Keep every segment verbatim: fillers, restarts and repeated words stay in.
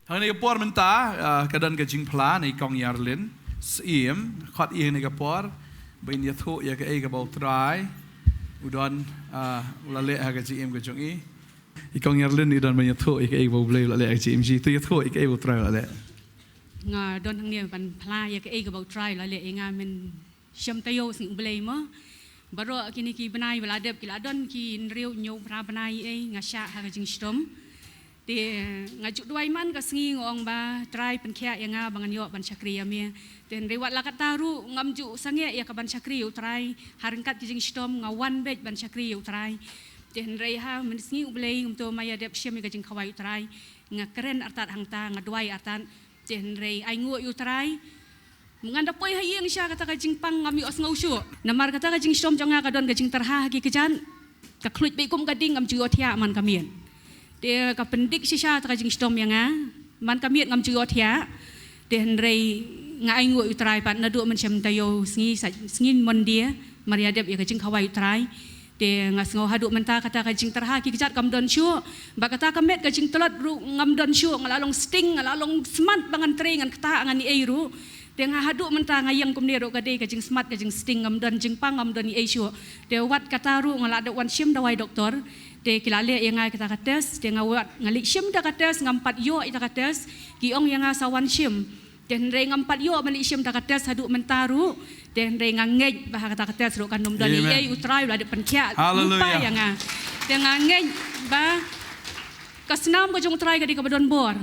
Hangne ka por mynta, ah, ka don ka jingphla na i Kong Yarlin Syiem, khot i hangne ka por ba in ïathuh ïa kaei kaba U Trai u don, ah, u la leh ha ka jingim ka jong i. I Kong Yarlin i don ban ïathuh ïa kaei kaba U Blei u la leh ha ka jingim jong i. To ïathuh ïa kaei ba U Trai u la leh. Nga don hangne ban phla ïa kaei kaba U Trai u la leh ïa nga, men shem taïew sngi U Blei mo. Baroh kine ki bnai ba la dep ki la don ki hynriew hynñiew phra bnai ei nga shah ha ka jingshitom. Te nga ju duwai man ka sngi nga ong ba Trai pynkhiah ïa nga ba ngan ïoh ban shakri ïa me. Te hynrei wat la katta ruh ngam ju sangeh ïa ka ban shakri ïa U Trai, ha ryngkat ki jingshitom nga wan beit ban shakri ïa U Trai. Te hynrei ha mynsngi U Blei kumto ma ïa dep shem ïa ka jingkhawai U Trai. Nga kren artat hangta, nga duwai artat. Te hynrei ainguh ïa U Trai. Ngan da poi ha ïing sha kata ka jingpang ngam ïohsngew shuh. Namar kata ka jingshitom jong nga ka don ka jingtyrha ha ki kjat. Ka khluit beit kum ka ding, ngam ju ïohthiah man ka miet. Te ka pyndik shisha kata ka jingshitom ïa nga. Man ka miet ngam ju ïohthiah. Te hynrei nga ainguh ïa U Trai pat naduh mynshem taïew sngi sa, sngi Monday. Mar ïa dep ïa ka jingkhawai U Trai. Te nga sngew haduh mynta kata ka jingtyrha ki kjat kam don shuh. Ba kata ka met ka jingtlot ruh ngam don shuh, nga la long sting, nga la long smat ba ngan trei ngan ktah ngan ïa ei ruh. Te nga haduh mynta nga ïeng kumne ruh ka dei ka jingsmat ka jingsting, ngam don jingpang ngam don ïa ei shuh. Te wat kata ruh nga la dep wan shim dawai doktor. Te ki la leh ïa nga kata ka test, te nga wat nga leit shim da ka test, ngam pat ïoh ïa ka test, ki ong ïa nga sa wan shim. Te hynrei ngam pat ïoh ban leit shim da ka test haduh mynta ruh. Te hynrei nga ngeit ba ha kata ka test ruh kan ym don ei ei, U Trai u la dep pynkhiah lypa ïa nga. Te nga ngeit ba ka snam ka jong U Trai ka dei kaba don bor.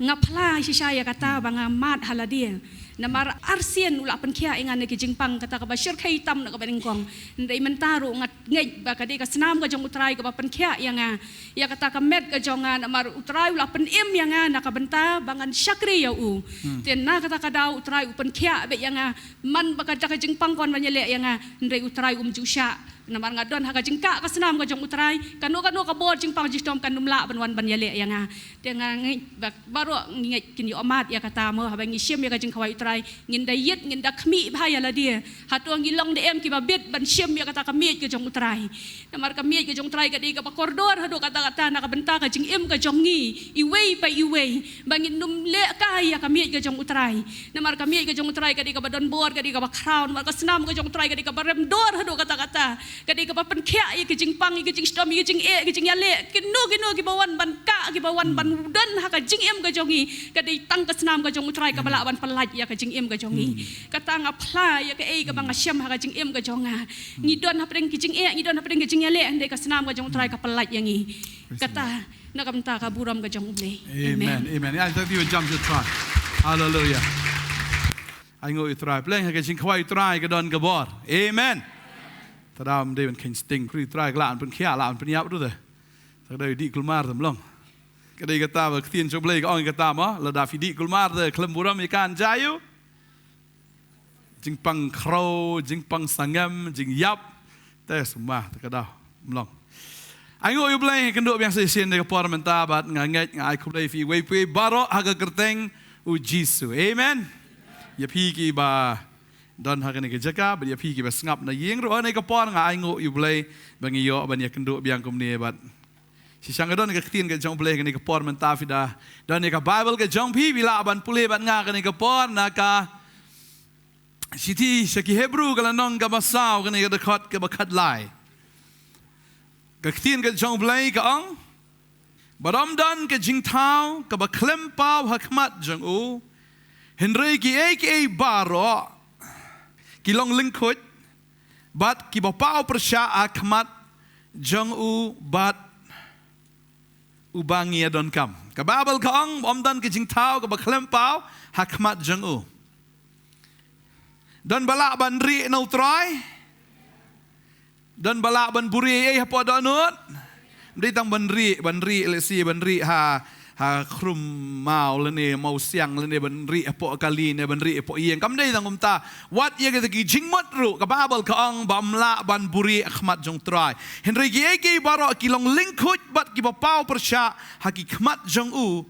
Nga phla shisha ïa kata ba nga mad ha lade. Namar arsien u la pynkhiah ïa nga na ki jingpang kata kaba shyrkhei tam na kaba nyngkong. Hynrei mynta ruh nga ngeit ba ka dei ka snam ka jong U Trai kaba pynkhiah ïa nga. Ïa kata ka met ka jong nga namar U Trai u la pynim ïa nga na ka bynta ba ngan shakri ïa u. Te na kata ka daw U Trai u pynkhiah beit ïa nga. Man ba ka da ka jingpang kon ban ïaleh ïa nga. Hynrei U Trai um ju shah. Namar nga don ha ka jingkah ka snam ka jong U Trai. Kano kano ka bor jingpang jingshitom kan ym lah ban wan ban ïaleh ïa nga. Te nga ngeit ba baroh ngi ngeit kin ïoh mad ïa kata mo haba ngi shim ïa ka jingkhawai U Trai. Ngin da ïit ngin da khmih bha ïa lade. Hato ngi long da em kiba bit ban shim ïa kata ka miej ka jong U Trai. Namar ka miej ka jong U Trai ka dei kaba kordor haduh katta katta na ka bynta ka jingim ka jong ngi iwei pa iwei. Ba ngin ym leh kai ïa ka miej ka jong U Trai. Namar ka miej ka jong U Trai ka dei kaba don bor, ka dei kaba khraw, namar ka snam ka jong U Trai ka dei kaba rem dor haduh katta katta. Ka dei kaba pynkhiah ïa ka jingpang, ïa ka jingshitom, ïa ka jingeh, ïa ka jingïaleh. Kino kino kiba wan ban kah, kiba wan ban don ha ka jingim ka jong ngi. Ka dei tang ka snam ka jong U Trai kaba lah ban pyllait ïa ka jingim ka jong ngi. Kata nga phla ïa kaei kaba nga shem ha ka jingim ka jong nga. Ngi don hapdeng ki jingeh, ngi don hapdeng ki jingïaleh, hynrei ka snam ka jong U Trai ka pyllait ïa ngi. Kata na ka bynta ka burom ka jong U Blei. Amen. Amen. Amen. Ïa, thank you, jam ju Trai. Hallelujah. Ainguh ïa U Trai. Pleng ha ka jingkhawai U Trai ka don ka bor. Amen. Te da ym dei ban kheiñ sting, kri U Trai ka lah ban pynkhiah, lah ban pynïap ruh te. Te da dih kulmar te ym long. Ka dei kata ba ka ktien jong U Blei ka ong ïa kata mo, lada phi dih kulmar te khlem burom ïa ka nja ïa u. Jingpang khraw, jingpang sangem, jingïap. Te sumar te ka daw ym long. Ainguh ïa U Blei, kynduh biang sa shisien ïa ka por mynta bad nga ngeit nga ai khublei ïa phi iwei pa iwei baroh ha ka kyrteng U Jisu. Amen. Ïa phi kiba don ha kane ka jaka bad ïa phi kiba sngap na ïing ruh ha kane ka por nga ainguh ïa U Blei ba ngi ïoh ban ïakynduh biang kumne bad shisha nga don ka ktien ka jong U Blei kane ka por mynta phi da don ïa ka Baibl ka jong phi, phi lah ban pule bad nga kane ka por na ka Shithi sha ki Hebru ka lynnong kaba saw kane ka dkhot kaba khatlai. Ka ktien ka jong U Blei ka ong, bad ym don ka jingthaw kaba khlem paw ha khmat jong u, hynrei kiei kiei baroh ki long lyngkhuid bad kiba paw pyrshah ha khmat jong u bad uba ngi ïadonkam. Ka Baibl ka ong, ym don ka jingthaw kaba khlem paw ha khmat jong u. Don ba lah ban rieh na U Trai? Don ba lah ban buhrieh ei hapoh dohnud? Ym dei tang ban rieh, ban rieh lehse ban rieh ha, ha khrum maw lane mawsiang lane ban rieh hapoh kali ne ban rieh hapoh ïing. Kam dei tang kumta. Wat ïa kita ki jingmut ruh ka Baibl ka ong ba ym lah ban buhrieh ha khmat jong U Trai. Hynrei kiei kiei baroh ki long lyngkhuid bad kiba paw pyrshah ha ki khmat jong u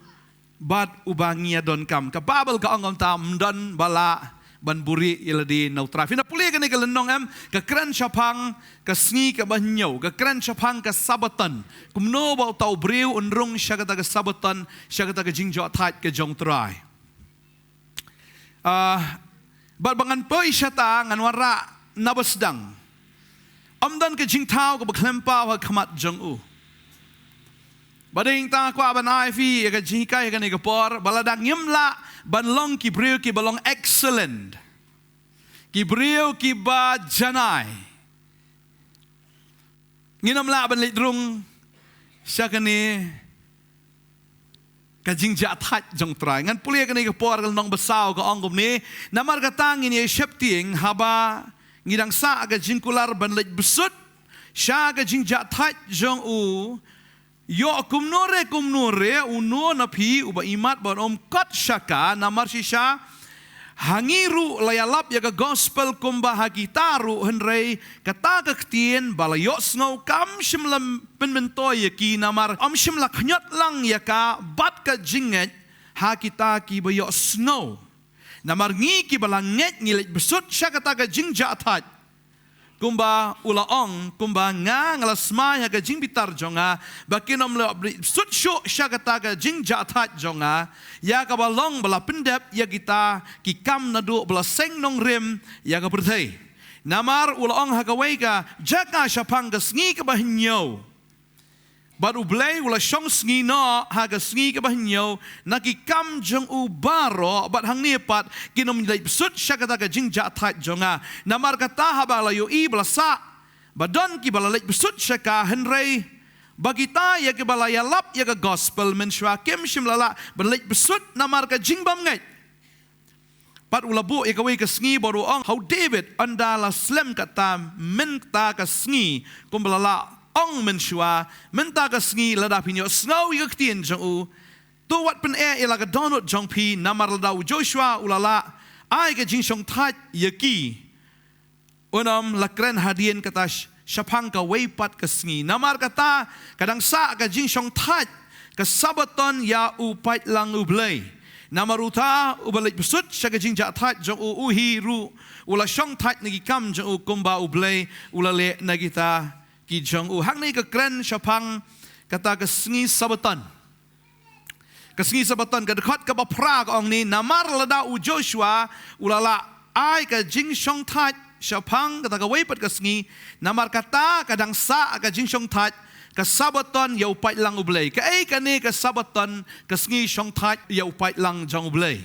bad uba ngi ïadonkam. Ka Baibl ka ong kumta, ym don ba lah ban buhrieh ïa lade na U Trai. Phin da pule kane ka lynnong em, ka kren shaphang ka sngi kaba hynñiew, ka kren shaphang ka Sabbaton. Kumno ba uta u briew un rung sha kata ka Sabbaton, sha kata ka jingjahthait ka jong U Trai. Ah, bad ba ngan poi shata ngan wanrah na ba sdang. Ym don ka jingthaw kaba khlem paw ha khmat jong u. Ba dei hangta kwah ban ai phi ïa ka jinghikai ha kane ka por, ba lada ngim lah ban long ki briew kiba long excellent, ki briew kiba janai, ngin ym lah ban leit rung sha kane ka jingjahthait jong U Trai. Ngan pule kane ka por, ka lynnong ba saw ka ong kumne: Namar kata ngin ïa sheptieng haba ngi dang sah ka jingkular ban leit bsut sha ka jingjahthait jong u. Ïoh kumno re kumno re uno na phi uba imat ban ym kot sha ka, namar shisha ha ngi ruh la ïalap ïa ka gospel kumba ha kita ruh, hynrei kata ka ktien ba la ïohsngew kam shym la pynmyntoi ïa ki, namar ym shym la khñiot lang ïa ka bad ka jingngeit ha kita kiba ïohsngew. Namar ngi kiba la ngeit ngi leit bsut sha kata ka jingjahthait, kumba u la ong, kumba nga, nga la smai ha ka jingbitar jong nga ba kin ym leit bsut shuh sha kata ka jingjahthait jong nga, ïa kaba long ba la pyndep ïa kita ki kam naduh ba la seng nongrim ïa ka pyrthei. Namar u la ong ha kawei ka jaka shaphang ka sngi kaba hynñiew: Bad U Blei u la shong sngi noh ha ka sngi kaba hynñiew na ki kam jong u baroh, bad hangne pat kin ym leit bsut sha kata ka jingjahthait jong nga. Namar kata haba la ïohi ba la sah, ba don kiba la leit bsut sha ka, hynrei ba kita ïa kiba la ïalap ïa ka gospel mynshuwa kim shym la lah ban leit bsut namar ka jingbymngeit. Pat u la buh ïa kawei ka sngi bad u ong ha u David: Ynda la slem kata mynta ka sngi, kumba la lah ong mynshuwa, mynta ka sngi lada phin ïohsngew ïa ka ktien jong u, to wat pyneh ïa la ka dohnud jong phi. Namar lada u Joshua u la lah ai ka jingshongthait ïa ki, un ym la kren hadien kata sh-, shaphang kawei pat ka sngi. Namar kata ka dang sah ka jingshongthait ka Sabbaton ïa u paidlang U Blei. Namar uta uba leit bsut sha ka jingjahthait jong u, u hi ruh u la shongthait na ki kam jong u, kumba U Blei u la leh na kita ki jong u. Hangne ka kren shaphang kata ka sngi Sabbaton. Ka sngi Sabbaton, ka dkhot kaba phra ka ong ne: Namar lada u Joshua u la lah ai ka jingshongthait shaphang kata kawei pat ka sngi, namar kata ka dang sah ka jingshongthait ka Sabbaton ïa u paidlang U Blei. Kaei kane ka Sabbaton, ka sngi shongthait ïa u paidlang jong U Blei?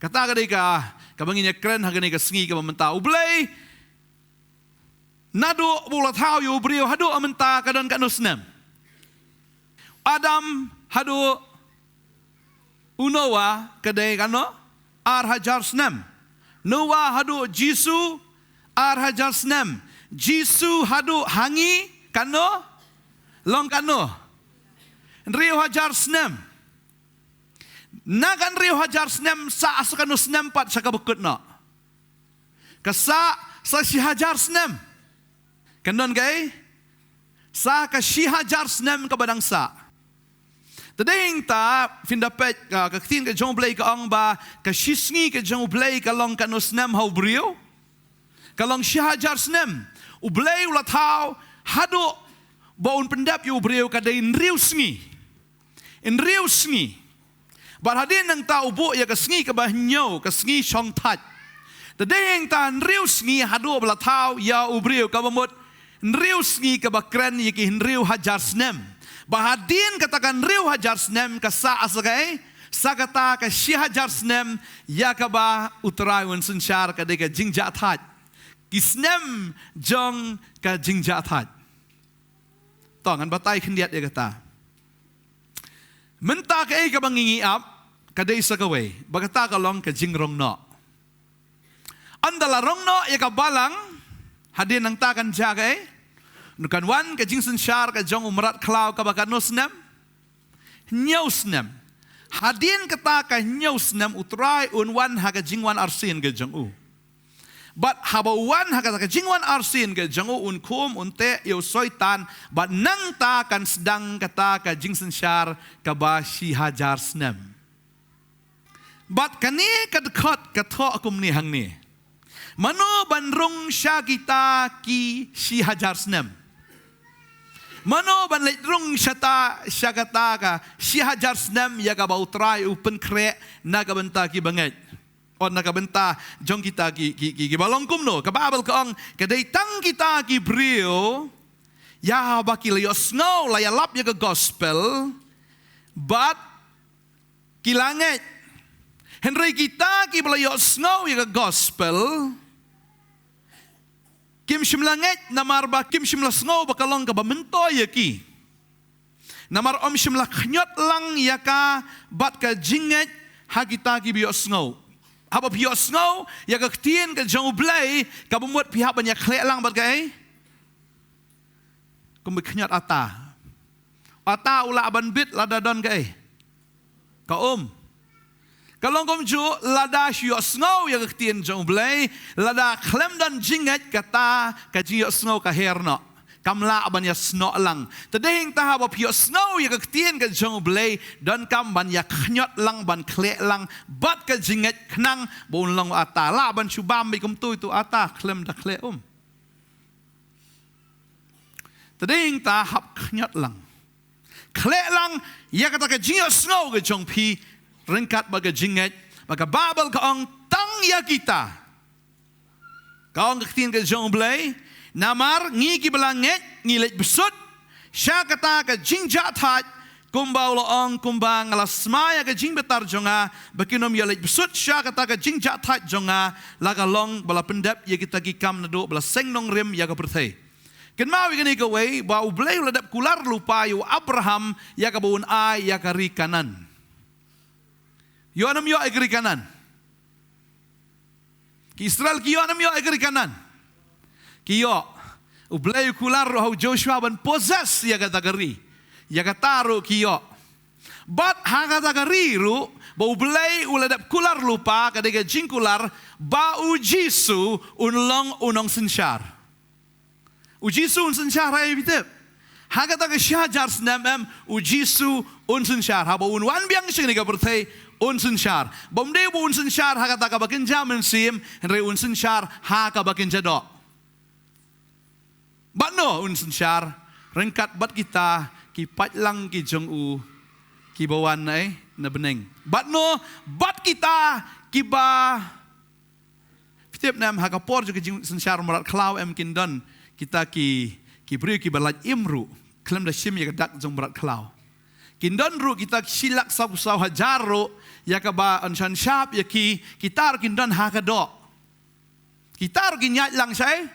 Kata ka dei ka, kaba ngin ïa kren ha kane ka sngi kaba mynta. U Blei naduh ba u la thaw ïa u briew haduh mynta ka don katno snem? Adam haduh u Noah ka dei katno? Ar hajar snem. Noah haduh Jisu, ar hajar snem. Jisu haduh ha ngi katno? Long katno? Hynriew hajar snem. Na ka hynriew hajar snem sah sa katno snem pat sha kaba kut noh? Ka sah sa shi hajar snem. Kan don kaei? Sa ka shi hajar snem kaba dang sah. Te dei hangta phin da peit ka, ka ktien ka jong U Blei ka ong ba ka shi sngi ka jong U Blei ka long katno snem ha u briew? Ka long shi hajar snem. U Blei u la thaw haduh ba un pyndep ïa u briew ka dei hynriew sngi. Hynriew sngi. Bad hadien nangta u buh ïa ka sngi kaba hynñiew, ka sngi shongthait. Te dei hangta hynriew sngi haduh ba la thaw ïa u briew, kaba mut hynriew sngi kaba kren ïa ki hynriew hajar snem. Bad hadien kata ka hynriew hajar snem ka sah sa kaei? Sa kata ka shi hajar snem ïa kaba U Trai un synshar, ka dei ka jingjahthait. Ki snem jong ka jingjahthait. To ngan batai khyndiat ïa kata. Mynta kaei kaba ngi ngi ap ka dei sa kawei, ba kata ka long ka jingrong noh. Ynda la rong noh ïa ka balang, hadien nangta kan jia kaei? Kan wan ka jingsynshar ka jong u mrad khlaw kaba katno snem? Hynñiew snem. Hadien kata ka hynñiew snem U Trai un wan ha ka jingwan arsien ka jong u. Bad haba u wan ha kata ka jingwan arsien ka jong u, un khum un teh ïa u Soitan, bad nangta kan sdang kata ka jingsynshar kaba shi hajar snem. Bad kane ka dkhot ka thoh kumne hangne. Mano ban rung sha kita ki shi hajar snem? Mano ban leit rung sha ta, sha kata ka shi hajar snem ïa kaba U Trai u pynkhreh na ka bynta ki bangeit? Ot na ka bynta jong kita ki, ki, ki, ki ba long kumno? Ka Baibl ka ong, ka dei tang kita ki briew ïa ba ki la ïohsngew, la ïalap ïa ka gospel, bad ki la ngeit. Hynrei kita ki ba la ïohsngew ïa ka gospel, kim shym la ngeit namar ba kim shym la sngew ba ka long kaba myntoi ïa ki. Namar ym shym la khñiot lang ïa ka bad ka jingngeit ha kita ki ba ïohsngew. Haba phi ïohsngew ïa ka ktien ka jong U Blei, kaba mut phi hap ban ïa khleh lang bad kaei? Kum ba khñiot ata. Ata u lah ban bit lada don kaei? Ka um. Ka long kumjuh, lada shu ïohsngew ïa ka ktien jong U Blei, lada khlem don jingngeit, kata ka jingïohsngew ka her noh. Kam lah ban ïasnoh lang. Te dei hangta haba phi ïohsngew ïa ka ktien ka jong U Blei, donkam ban ïa khñiot lang, ban khleh lang bad ka jingngeit khnang ba un long ata. Lah ban shu bam beit kumto ïa uto ata, khlem da khleh um. Te dei hangta hap khñiot lang. Khleh lang ïa kata ka jingïohsngew ka jong phi ryngkat bad ka jingngeit, bad ka Baibl ka ong tang ïa kita. Ka ong ka ktien ka jong U Blei, namar ngi ki ba la ngeit ngi leit bsut sha kata ka jingjahthait, kumba u la ong, kumba nga la smai ïa ka jingbitar jong nga, ba kin ym ïa leit bsut sha kata ka jingjahthait jong nga, la ka long ba la pyndep ïa kita ki kam naduh ba la seng nongrim ïa ka pyrthei. Kynmaw ïa kane kawei, ba U Blei u la dep kular lypa ïa u Abraham ïa kaba un ai ïa ka ri Kanaan. Ïoh ne ym ïoh ïa ka ri Kanaan? Ki Israel ki ïoh ne ym ïoh ïa ka ri Kanaan? Ki ïoh. U Blei u kular ruh ha u Joshua ban possess ïa kata ka ri. Ïa kata ruh ki ïoh. Bad ha kata ka ri ruh, ba U Blei u la dep kular lypa, ka dei ka jingkular ba U Jisu un long u nongsynshar. U Jisu un synshar, ha ïa phi tip? Ha kata ka shi hajar snem em, U Jisu un synshar. Haba un wan biang sha kane ka pyrthei, un synshar. Bym dei ba un synshar ha kata kaba kynja mynsiem, hynrei un synshar ha kaba kynja doh. Bad no un synshar? Ryngkat bad kita ki paidlang ki jong u, ki ba wan na, eh, na bneng. Bad no, bad kita ki ba Phi tip ne em, ha ka por jong ka jingsynshar mrad khlaw em kin don kita ki, ki briew ki ba lait im ruh, khlem da shim ïa ka dak jong mrad khlaw. Kin don ruh kita ki shi lak saw phew saw hajar ruh, ïa kaba yn shan shap ïa ki, kita ruh kin don ha ka doh. Kita ruh kin ïaid lang shai,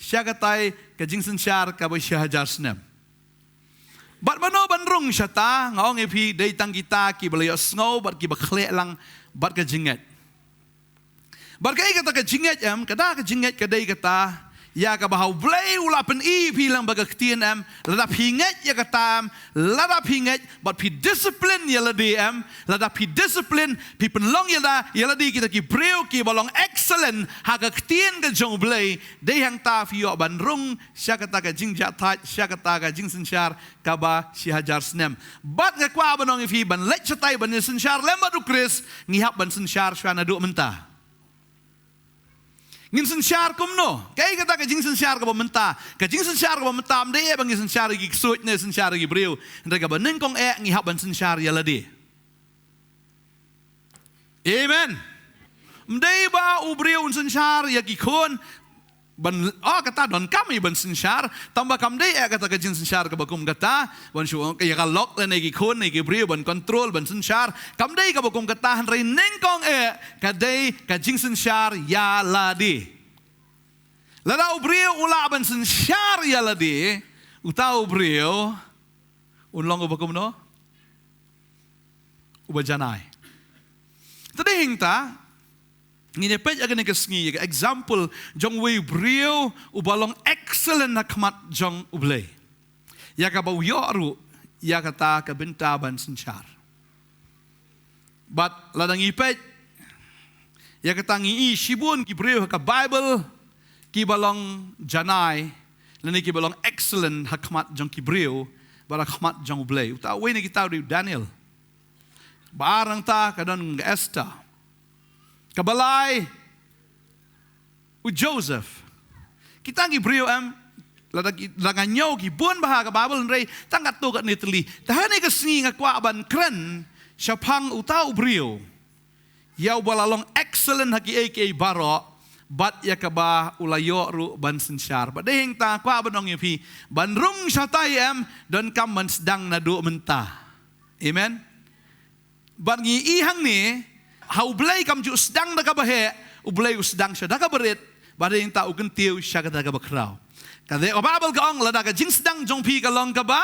sha katai ka jingsynshar kaba shi hajar snem. Bad mano ban rung shata, nga ong ïa phi, dei tang kita ki ba la ïohsngew, bad ki ba khleh lang bad ka jingngeit. Bad kaei kata ka jingngeit em, ka da ka jingngeit ka dei kata, ïa kaba ha U Blei u la pyni ïa phi lang bad ka ktien em, lada phi ngeit ïa kata em, lada phi ngeit, bad phi discipline ïa lade em, lada phi discipline, phi pynlong ïa la, ïa lade kita ki briew ki ba long excellent, ha ka ktien ka jong U Blei, dei hangta phi ïoh ban rung, sha kata ka jingjahthait, sha kata ka jingsynshar, kaba shi hajar snem. Bad nga kwah ban ong ïa phi ban leit shatai ban ïa synshar lem bad U Khrist, ngi hap ban synshar shuwa naduh mynta. Ngin synshar kumno? Kaei kata ka jingsynshar kaba mynta? Ka jingsynshar kaba mynta ym dei eh ba ngi synshar ïa ki ksuid ne synshar ïa ki briew. Hynrei kaba nyngkong eh ngi hap ban synshar ïa lade. Amen. Ym dei ba u briew un synshar ïa ki khun, ban, oh, kata donkam ïa ban synshar, tangba kam dei eh kata ka jingsynshar kaba kum kata, ban shu ïa ka lok lane ki khun ne ki briew ban control ban synshar, kam dei kaba kum kata, hynrei nyngkong eh ka dei ka jingsynshar ïa lade. Lada u briew u lah ban synshar ïa lade, uta u briew un long uba kumno? Uba janai. Te dei hangta, ngin ïa peit ha kane ka sngi ïa ka example jong uwei u briew uba long excellent ha khmat jong U Blei. Ïa kaba u ïoh ruh ïa kata ka bynta ban synshar. Bad lada ngi peit ïa kata ngi i shibun ki briew ha ka Baibl ki ba long janai lane ki ba long excellent ha khmat jong ki briew bad ha khmat jong U Blei. Uta uwei na kita u dei u Daniel. Ba ar nangta ka don ka Esther. Kaba lai, u Joseph. Kita ki briew em, lada ki, lada nga ñiew ki bun bha ha ka Baibl, hynrei tang katto katne tylli. Te hangne ka sngi nga kwah ban kren shaphang uta u briew, ïa uba la long excellent ha kiei kiei baroh, bad ïa kaba u la ïoh ruh ban synshar. Bad dei hangta kwah ban ong ïa phi, ban rung shatai em, donkam ban sdang naduh mynta. Amen. Bad ngi i hangne, ha U Blei kam ju sdang da kaba heh, U Blei u sdang sha da kaba rit, bad dei hangta u kyntiew sha kata kaba khraw. Ka dei ka Baibl ka ong, lada ka jingsdang jong phi ka long kaba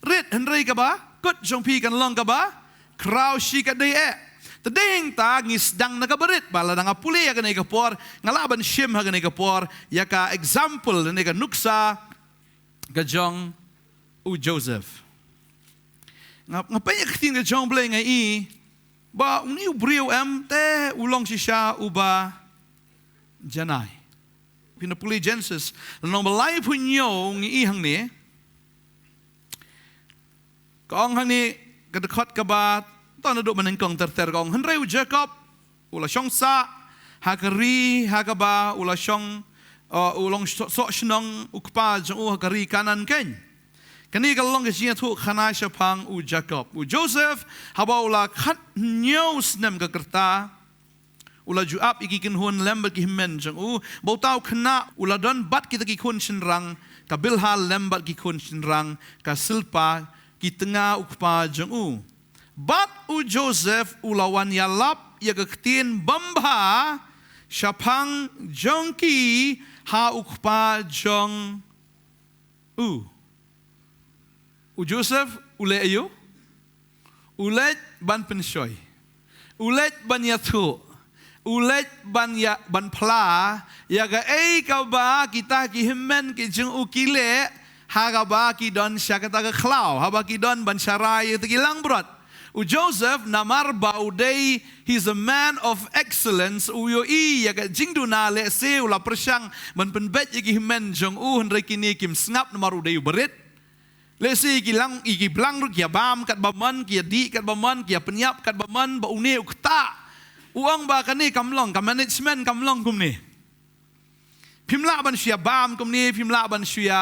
rit, hynrei kaba kut jong phi kan long kaba khraw shikaddei eh. Te dei hangta ngi sdang na kaba rit, bad lada nga pule ïa kane ka por, nga lah ban shim ha kane ka por ïa ka example ne ka nuksa ka jong u Joseph. Nga, nga peit ïa ka ktien ka jong U Blei, nga i ba une u briew em te u long shisha uba janai. Phin da pule Genesis lynnong ba laiphew hynñiew, ngi i hangne. Ka ong hangne, ka dkhot kaba, to naduh ba nyngkong ter ter ka ong: Hynrei u Jakob u la shong sah ha ka ri ha kaba u la shong, uh, u long soh, soh shnong u kpa jong u ha ka ri Kanaan keiñ. Kane ka long ka jingïathuhkhana shaphang u Jakob. U Joseph, haba u la khathynñiew snem ka rta, u la ju ap ïa ki kynhun lem bad ki hynmen jong u. Bad uta u khynnah u la don bad kita ki khun shynrang, ka Bilha lem bad ki khun shynrang ka Silpa, ki tnga u kpa jong u. Bad u Joseph u la wan ïalap ïa ka ktien bym bha shaphang jong ki ha u kpa jong u. U Joseph u leh aïu? U leit ban pynshoi. U leit ban ïathuh. U leit ban ïa, ban phla ïa kaei kaba kita ki hynmen ki jong u ki leh, ha kaba ki don sha kata ka khlaw, haba ki don ban sharai ïa kita ki langbrot. U Joseph, namar ba u dei, he's a man of excellence, u ïohi ïa ka jingduna, lehse u la pyrshang ban pynbeit ïa ki hynmen jong u, hynrei kine kim sngap namar u dei uba rit. Lehse ïa ki lang, ïa ki blang ruh ki ïa bam katba mon, ki ïa dih katba mon, ki ïa pynïap katba mon, bad une u ktah. U ong ba kane kam long, ka management kam long kumne. Phim lah ban shu ïa bam kumne, phim lah ban shu ïa,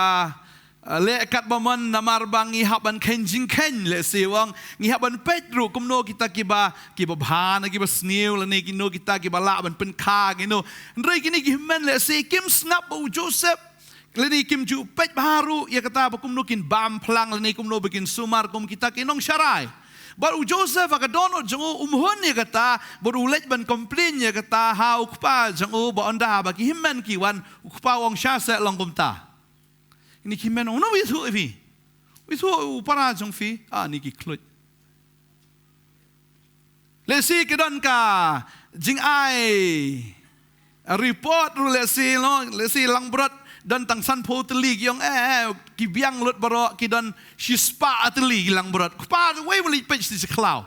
uh, leh katba mon, namar ba ngi hap ban kheiñ jingkheiñ, lehse u ong, ngi hap ban peit ruh kumno kita kiba, kiba bha na kiba sniew, lane kino kita kiba lah ban pynkha kino. Hynrei kine ki hynmen lehse kim sngap ba u Joseph lane kim ju peit bha ruh ïa kata ba kumno kin bam phlang lane kumno ba kin sumar kum kita ki nongsharai. Bad u Joseph ha ka dohnud jong u um hun ïa kata, bad u leit ban complain ïa kata ha u kpa jong u, bad ynda ba ki hynmen ki wan, u kpa u ong sha seh long kumta. Kine ki hynmen u ong, no, ïathuh ïa phi. Ïathuh u para jong phi, ah, kine ki khluit. Lehse ki don ka jingai report ruh lehse, no, lehse langbrot don tang sanphew tylli, ki ong, eh, eh, ki biang lut baroh, ki don shispah tylli ki langbrot. Kpa wei malik peit shi khlaw.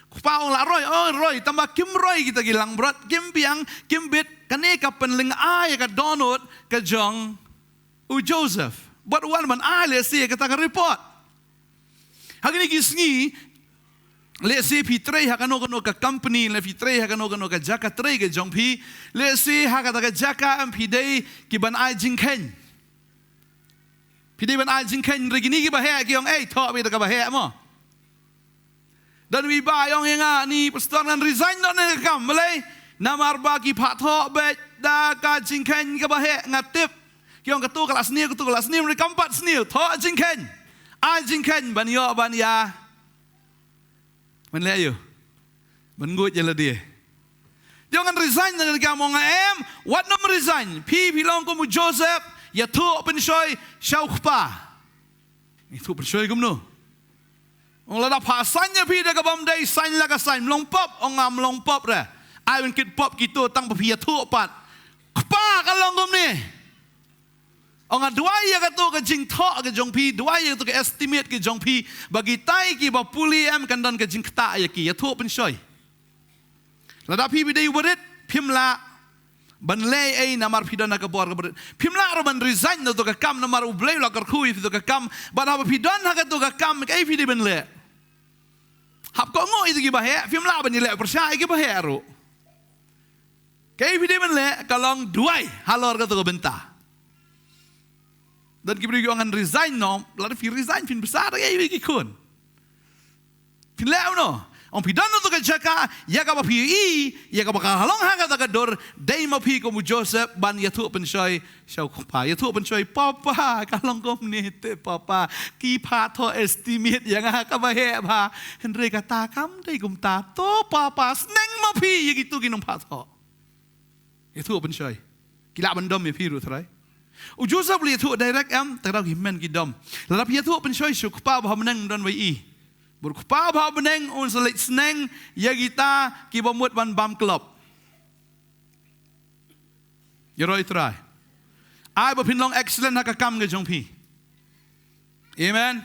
Kpa ong la roi, oh roi, tangba kim roi kita ki langbrot, kim biang, kim bit, kane ka pynlyngngai ka dohnud ka jong u Joseph. Bad u wan ban ai lehse kata ka report. Ha kine ki sngi, lehse phi trei ha kano kano ka company, lane phi trei ha kano kano ka jaka trei ka jong phi, lehse ha kata ka jaka em phi dei ki ban ai jingkheiñ. Phi dei ban ai jingkheiñ, hynrei kine kiba heh ki ong, ei, thoh beit da kaba heh mo. Don uwei ba ong ïa nga, ni pastor ngan resign noh na ka kam, balei? Namar ba ki phah thoh beit da ka jingkheiñ kaba heh, nga tip. Ki ong katu ka la sniew, katu ka la sniew, hynrei kam pat sniew, thoh jingkheiñ. Ai jingkheiñ ban ïoh ban ïa, ban leh aïu? Ban nguid ïa lade. Te u ong ngan resign na ka kam, u ong em, wat nym resign. Phi, phi long kum u Joseph, ïathuh pynshoi sha u kpa. Ïathuh pynshoi kumno? U ong lada phah saiñ ïa phi da kaba ym dei, saiñ la ka saiñ, ym long pop, u ong ngam long pop re. Ai ban kit pop kito tang ba phi ïathuh pat. Kpa, ka long kumne. U ong nga duwai ïa kato ka jingthoh ka jong phi, duwai ïa kato ka estimate ka jong phi, ba kitai kiba pule em kan don ka jingktah ïa ki, ïathuh pynshoi. Lada phi phi dei uba rit, phim lah ban leh ei namar phi don ha ka bor kaba rit. Phim lah ruh ban resign na to ka kam namar U Blei u la kyrkhu ïa phi to ka kam. Bad haba phi don ha kato ka kam, kaei phi dei ban leh? Hap kohnguh ïa to kiba heh, phim lah ban ïaleh pyrshah ïa kiba heh ruh. Kaei phi dei ban leh, ka long duwai halor kato ka bynta. Don ki briew ki ong ngan resign noh, lada phi resign phin bsa da kaei ki khun. Phin leh kumno? Ong phi don kato ka jaka, ïa kaba phi i, ïa kaba ka long ha kata ka dur, dei ma phi kum u Joseph ban ïathuh pynshoi sha u kpa. Ïathuh pynshoi, papa, ka long kumne te papa. Ki phah thoh estimate ïa nga kaba heh bha. Hynrei kata kam dei kumta. To papa, sneng ma phi ïa kito ki nongphah thoh. Ïathuh pynshoi. Ki lah ban dom ïa phi ruh trai. U Joseph u la ïathuh direct em, te ka daw ki hynmen ki dom. Lada phi ïathuh pynshoi sha u kpa ba ha bneng, ym don wei i. Bad u kpa ba ha bneng un sa leit sneng ïa kita kiba mut ban bam klop. Ïaroh ïa u Trai. Ai ba phin long excellent ha ka kam ka jong phi. Amen.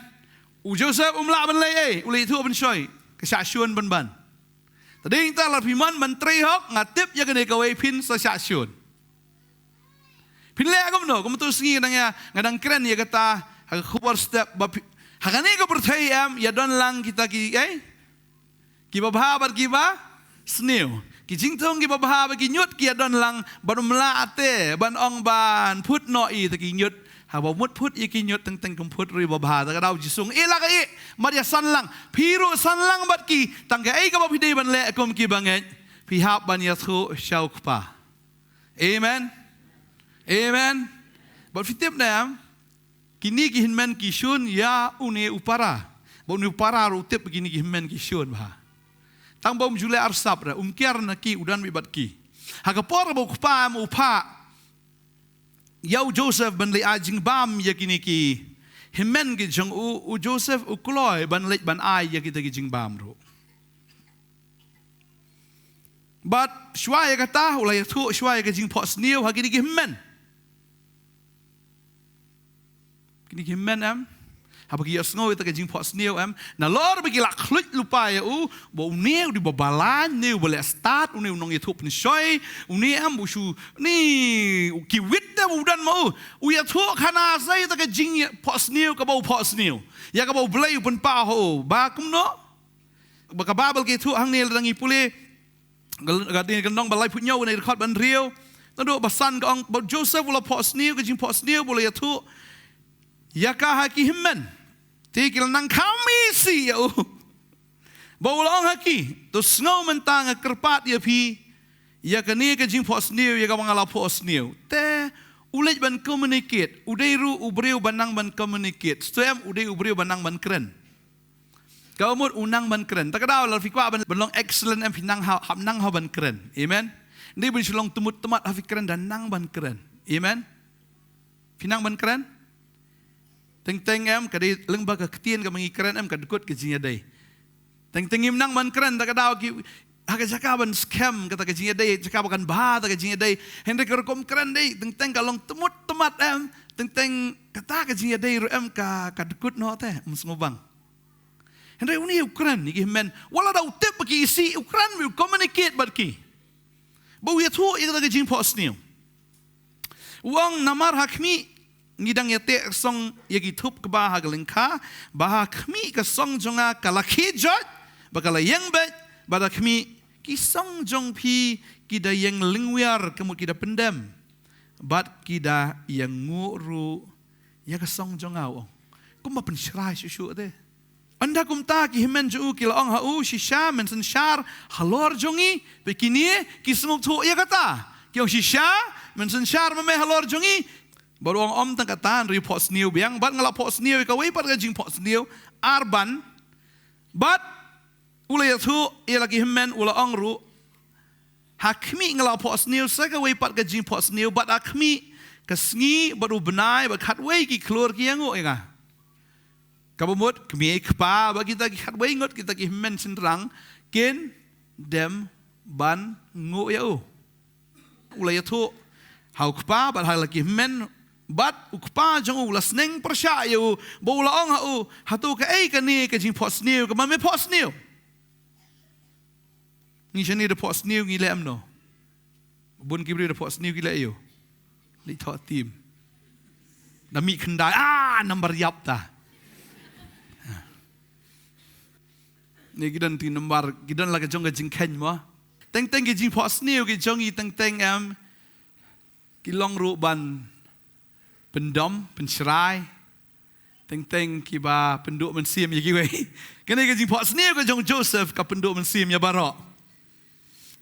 U Joseph um lah ban leh ei, u la ïathuh pynshoi, ka shah shun ban ban. Te dei nangta lada phi mon ban trei hok, nga tip ïa kane kawei phin sa shah shun. Phin leh kumno, kumto sngi nga dang ïa, nga dang kren ïa kata ha ka khubor step ba phi, ha kane ka pyrthei em, ïa don lang kita ki, eh? Kiba bha bad kiba sniew. Ki jingthung kiba bha bad ki ñiut ki ïa don lang, bad ym lah te ban ong ban phut noh ïa kita ki ñiut. Haba mut phut ïa ki ñiut teng teng kum phut ruh ïa ba bha. Te ka daw Jisu ong, eh, la ka ïeh, mat ïa san lang. Phi ruh san lang bad ki, tang kaei kaba phi dei ban leh kum ki bangeit, phi hap ban ïathuh sha u kpa. Amen. Amen. Bad phi tip ne em, kine ki hynmen ki shun ïa une u para. Bad une u para ruh u tip ba kine ki hynmen ki shun bha. Tang ba um ju leh arsap re, um kiar na ki, u don beit bad ki. Ha ka por ba u kpa em u phah ïa u Joseph ban leit ai jingbam ïa kine ki hynmen ki jong u, u Joseph u kloi ban leit ban ai ïa kita ki jingbam ruh. Bad shuwa ïa kata, u la ïathuh shuwa ïa ka jingphohsniew ha kine ki hynmen. Kine ki hynmen em, haba ki ïohsngew ïa kata ka jingphohsniew em, nalor ba ki la khluit lypa ïa u, ba une u dei ba balang, une u ba leh stad, une u nongïathuh pynshoi, une em ba u shu, une u kiwit te ba u don ma u. U ïathuh khana sa ïa kata ka jingphohsniew kaba u phohsniew, ïa kaba U Blei u pynpaw ha u. Ba kumno? Ba ka Baibl ka ïathuh hangne lada ngi pule, ka, ka, ka nong ba laiphew hynñiew ne dkhot ba hynriew. Naduh ba san ka ong ba u Joseph u la phohsniew, ka jingphohsniew ba u la ïathuh ïa ka ha ki hynmen. Te ki la nang kham isih ïa u. Ba u la ong ha ki, to sngew mynta nga kyrpad ïa phi, ïa kane ka jingphohsniew, ïa kaba nga la phohsniew. Te u leit ban communicate, u dei ruh u briew ba nang ban communicate. Stem u dei u briew ba nang ban kren. Ka mut u nang ban kren. Ta ka daw lada phi kwah ban, ban long excellent em, phi nang ha, hap nang ha ban kren. Amen. Dei ban shu long tymut tymmat ha phi kren, da nang ban kren. Amen. Phi nang ban kren. Teng teng em, ka dei lyngba ka ktien kaba ngi kren em, ka dkut ka jingïadei. Teng teng ngim nang ban kren, ta ka daw ki, ha ka jaka ban skhem kata ka jingïadei, jaka ba kan bha kata ka jingïadei. Hynrei ka rukom kren dei, teng teng ka long tymut tymmat em, teng teng kata ka jingïadei ruh em ka, ka dkut noh te, ym sngewbang. Hynrei une u kren ïa ki hynmen. Wat la da u tip ba ki isih, u kren, u communicate bad ki. Ba u ïathuh ïa kata ka jingphohsniew. U ong namar ha khmih ngi dang ïateh song ïa ki thup kba ha ka lyngkha, ba ha khmih ka song jong nga ka la khie joit, ba ka la ïeng beit, bad ha khmih ki song jong phi ki da ïeng lyngwiar, ka mut ki da pyndem, bad ki da ïeng nguh ruh ïa ka song jong nga, u ong. Kumba pynshrai shuh shuh te. Ynda kumta ki hynmen jong u ki la ong ha u, shisha men synshar halor jong ngi, peit kine ki sngewthuh ïa kata. Ki ong shisha men synshar ma me halor jong ngi. Bad u ong ym tang kata, hynrei phohsniew biang, bad nga la phohsniew ïa kawei pat ka jingphohsniew arban. Bad u la ïathuh ïa la ki hynmen, u la ong ruh, ha khmih nga la phohsniew sa kawei pat ka jingphohsniew, bad ha khmih ka sngi bad u bnai bad khatwei ki khlur ki ïanguh ïa nga. Kaba mut kmie kpa bad kita ki khatwei ngut kita ki hynmen shynrang kin dem ban nguh ïa u. U la ïathuh ha u kpa bad ha la ki hynmen, bad u kpa jong u la sneng pyrshah ïa u, ba u la ong ha u, hato kaei kane ka jingphohsniew kaba me phohsniew? Ngi shane da phohsniew ngi leh em no? Bun ki briew da phohsniew ki leh ïa u. Leit thoh tim. Da mih khyndai, ah, nambar ïap ta. Ne ki don ti nambar, ki don la ka jong ka jingkheiñ mo. Teng teng ki jingphohsniew ki jong ngi teng teng em, ki long ruh ban pyndom, pynshrai. Teng teng kiba pynduh mynsiem ïa kiwei. Kane ka jingphohsniew ka jong Joseph ka pynduh mynsiem ïa baroh.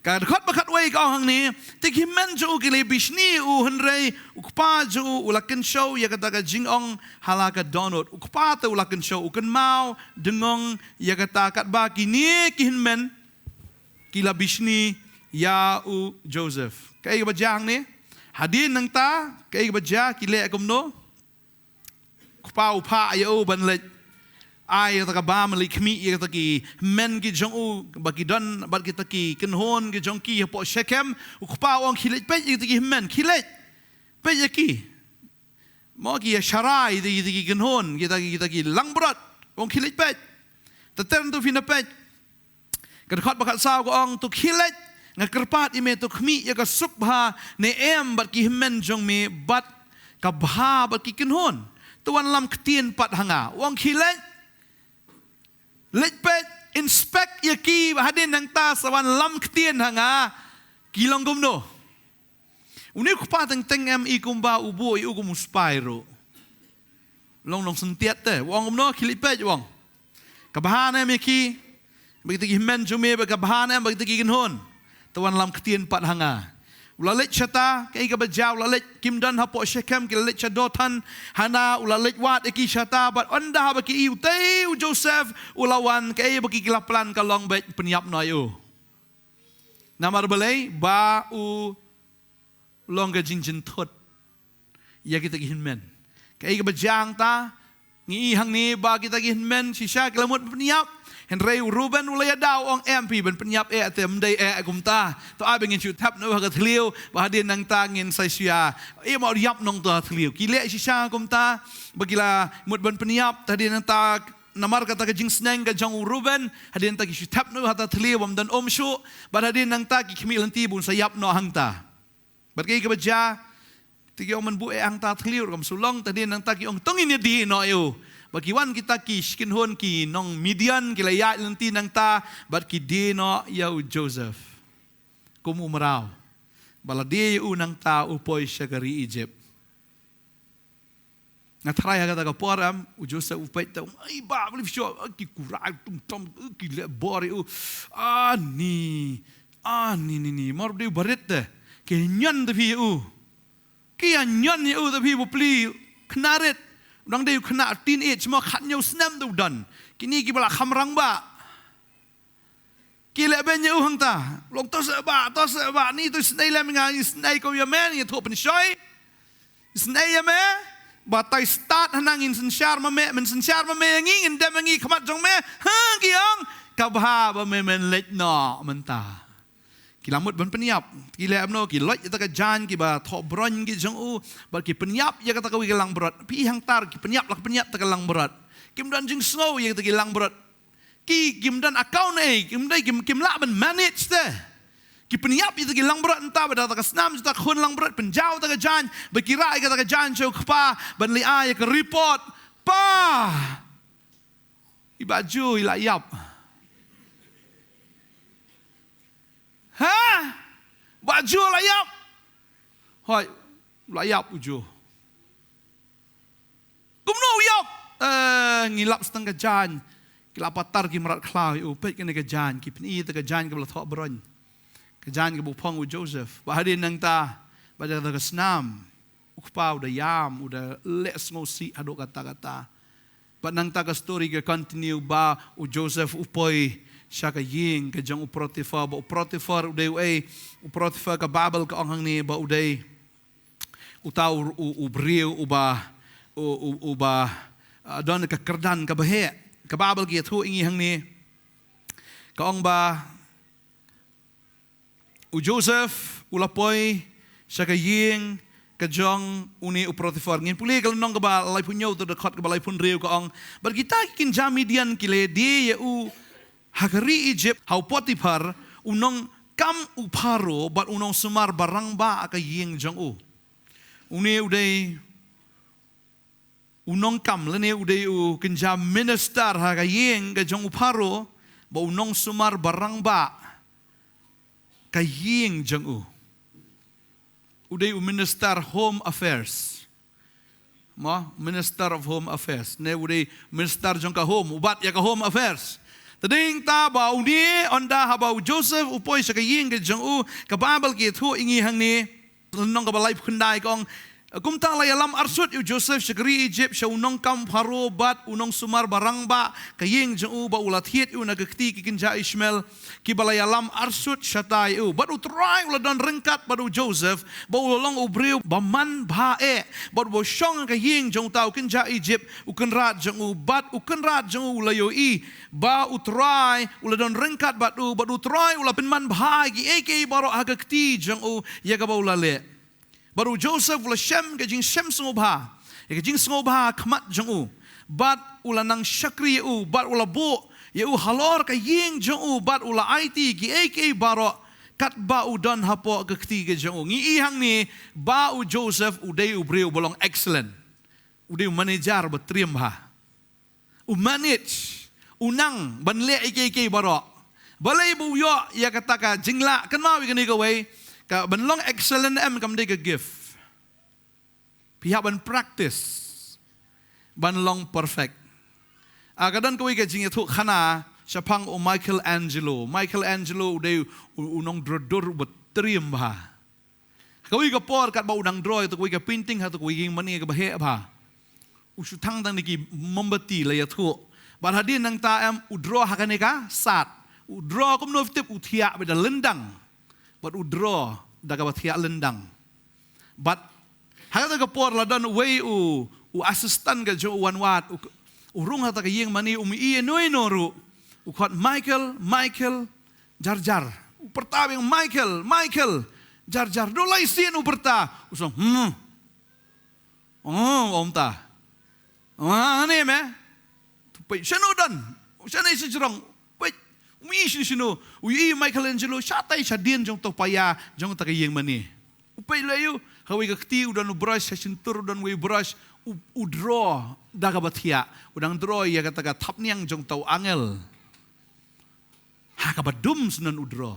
Ka dkhot ba khatwei ka ong hangne, te ki hynmen jong u ki la bishni ïa u, hynrei u kpa jong u u la kynshew ïa kata ka jingong ha la ka dohnud. U kpa te u la kynshew, u kynmaw dngong ïa kata, katba kine ki hynmen ki la bishni ïa u Joseph. Kaei kaba jia hangne? Hadien nangta kaei kaba jia, ki leh kumno? Kpa u phah ïa u ban leit ai ïa kata ka bam, leit khmih ïa kita ki hynmen ki jong u ba ki don bad kita ki kynhun ki jong ki hapoh Shekhem. U kpa u ong, khie leit peit ïa kita ki hynmen, khie leit peit ïa ki. Mo, ki ïa sharai ïa kita ki kynhun, kita ki, kita ki langbrot. U ong, khie leit peit. Te ter to phin da peit. Ka dkhot ba khatsaw ka ong, to khie leit, nga kyrpad ïa me, to khmih ïa ka suk bha ne em bad ki hynmen jong me bad ka bha bad ki kynhun. To wan lam ktien pat ha nga. U ong, khie leit, leit peit, inspect ïa ki, hadien nangta sa wan lam ktien ha nga. Ki long kumno? Une u kpa teng teng em i kumba u buh ïa u kum u spy ruh. Long nongsyntiat te. U ong kumno, khie leit peit, u ong. Ka bha ne em ïa ki, bad kita ki hynmen jong me, bad ka bha ne em bad kita ki kynhun. To wan lam ktien pat ha nga. U la leit shata, kaei kaba jia, u la leit, kim don hapoh Shekhem, ki la leit sha Dothan. Hana u la leit wad ïa ki shata, bad ynda haba ki ïohi utei u Joseph u la wan, kaei ba ki, ki la plan ka long beit pynïap noh ïa u. Namar balei? Ba u long ka jingjynthut ïa kita ki hynmen. Kaei kaba jia hangta? Ngi i hangne ba kita ki hynmen shisha ki la mut pynïap. Hynrei u Reuben u la ïada, u ong, em phi ban pynïap eh te, ym dei eh kumta. To ai ba ngin shu thep noh ha ka thliew, ba hadien nangta ngin sa shu ïa, eh, mo, ïap noh to ha thliew. Ki leh shisha kumta ba ki la mut ban pynïap, te hadien nangta namar kata ka jingsneng ka jong u Reuben, hadien nangta ki shu thep noh ha ta thliew bym don um shuh, bad hadien nangta ki khmih lynti ba un sa ïap noh hangta. Bad kaei kaba jia, te ki ong, men buh eh hangta thliew ruh kam shu long, te hadien nangta ki ong, to ngin ïa die noh ïa u. Bad ki wan kita ki kynhun ki nong Midian, ki la ïaid lynti nangta bad ki die noh ïa u Joseph kum u mraw. Ba la die ïa u nangta u poi sha ka ri Egypt. Nga tharai ha kata ka por em, u Joseph u peit te, ai ba, balei phi shu, ki kurai tum tum, ki leh bor ïa u. Ani, ani ni ni, mar dei u barit te. Ki ñion te phi ïa u. Ki ïa ñion ïa u te phi, bapli, khynnah rit. U dang dei u khynnah teenage mo, khathynñiew snem te u don. Kine kiba la kham rangbah. Ki leh beiñ ïa u hangta. Long to seh bah, to seh bah, ni to isynei lem ïa nga, isynei ko ïa me, ïathuh pynshoi. Isynei ïa me, ba tai stad hana ngin synshar ma me, men synshar ma me ïa ngi, ngin dem ïa ngi khmat jong me. Ha, ki ong, ka bha ba me men leit noh mynta. Ki la mut ban pynïap, ki leh kumno, ki loit ïa ta ka jaiñ kiba thoh broin ki jong u, bad ki pynïap ïa kata kawei ka langbrot. Phi hangta ki pynïap, la ki pynïap ta ka langbrot. Kim don jingsngew ïa kata ki langbrot. Ki, kim don account ei, kim dei, kim, kim lah ban manage te. Ki pynïap ïa ta ki langbrot mynta, bad da ta ka snam jong ta ka khun langbrot, pynjaw ta ka jaiñ, bad ki rah ïa kata ka jaiñ sha u kpa, ban leit ai ïa ka report. Pa! I Bah Joe i la ïap. Ha? Bah Joe la ïap. Hooid, la ïap u Joe. Kumno u ïap? Eh, ngi lap sa tang ka jaiñ. Ki la patar ki mrad khlaw ïa u, peit kane ka jaiñ, ki pyni ta ka jaiñ kaba la thoh broin. Ka jaiñ kaba u phong u Joseph. Bad hadien nangta, bad da ta ka snam, u kpa u da ïam, u da leh sngewsih haduh katta katta. Bad nangta ka story ka continue ba u Joseph u poi sha ka ïing ka jong u Potiphar, ba u Potiphar u dei uei, u Potiphar ka Baibl ka ong hangne ba u dei uta u, u, u briew uba, u, u, uba, ah, don ka kyrdan kaba heh. Ka Baibl ka ïathuh ïa ngi hangne. Ka ong ba u Joseph u la poi sha ka ïing ka jong une u Potiphar. Ngin pule ka lynnong kaba laiphew hynñiew, to dkhot kaba laiphew hynriew ka ong. Bad kita ki kynja Midian ki la die ïa u ha ka ri Egypt, ha u Potiphar, u nongkam u Pharaoh, bad u nongsumar ba rangbah ha ka ïing jong u. Une u dei u nongkam lane u dei u kynja minister ha ka ïing ka jong u Pharaoh, bad u nongsumar ba rangbah. ka ïing jong u. U dei u minister Home Affairs. Mo, Minister of Home Affairs. Ne u dei minister jong ka home, u bat ïa ka Home Affairs. Te dei hangta ba une, ynda haba u Joseph u poi sha ka ïing ka jong u, ka Baibl ka ïathuh ïa ngi hangne. Lynnong kaba laiphew khyndai ka ong, kumta la ïalam arsut ïa u Joseph sha ka ri Egypt, sha u nongkam Pharaoh bad u nongsumar barangbah ka ïing jong u, ba u la thied ïa u na ka kti ki kynja Ishmael, kiba la ïalam arsut shatai ïa u. Bad U Trai u la don ryngkat bad u Joseph, ba u la long u briew ba man bha eh, bad uba shong ha ka ïing jong uta u kynja Egypt, u kynrad jong u, bad u kynrad jong u u la ïohi ba U Trai u la don ryngkat bad u, bad U Trai u la pynman bha ïa kiei kiei baroh ha ka kti jong u, ïa kaba u la leh. Bad u Joseph u la shem ka jingshem sngewbha, ïa ka jingsngewbha ha khmat jong u. Bad u la nang shakri ïa u, bad u la buh ïa u halor ka ïing jong u, bad u la aiti kiei kiei baroh katba u don hapoh ka kti ka jong u. Ngi i hangne ba u Joseph u dei u briew ba long excellent. U dei u manager ba triem bha. U manage, u nang ban leh ïa kiei kiei baroh. Balei ba u ïoh ïa kata ka jinglah? Kynmaw ïa kane kawei, ka ban long excellent em kam dei ka gift. Phi hap ban practice ban long perfect. Ah, ka don kawei ka jingïathuhkhana shaphang u Michelangelo. Michelangelo u dei u, u nongdro dur uba triem bha. Kawei ka por katba u dang draw ïa kawei ka painting ha kawei ka ïing mane kaba heh bha, u shu thang tang da ki mombati, la ïathuh. Bad hadien nangta em u draw ha kane ka sat. U draw kumno phi tip? U thiah bad da lyndang. Bad u draw da kaba thiah lyndang. Bad ha kata ka por la don uwei u, u assistant ka jong u wan wad, u, u rung ha kata ka ïing mane, um i ïa uno uno ruh. U khot, "Michael, Michael, jar jar." U pyrta biang, "Michael, Michael, jar jar." Dei lai sien u pyrta. U song, "Hmm." "Oh," u ong ta. "Ah, ne me." Tu peit shano don, shano sha jrong. Peit, um i shano shano. U i Michelangelo shatai shadien jong uta u paia jong kata ka ïing mane. U peit lei ïa u, ha kawei ka kti u don u brush, ha shyntur u don uwei u brush, u, u draw da kaba thiah. U dang draw ïa kata ka thapniang jong uta u angel. Ha kaba dum shen u draw.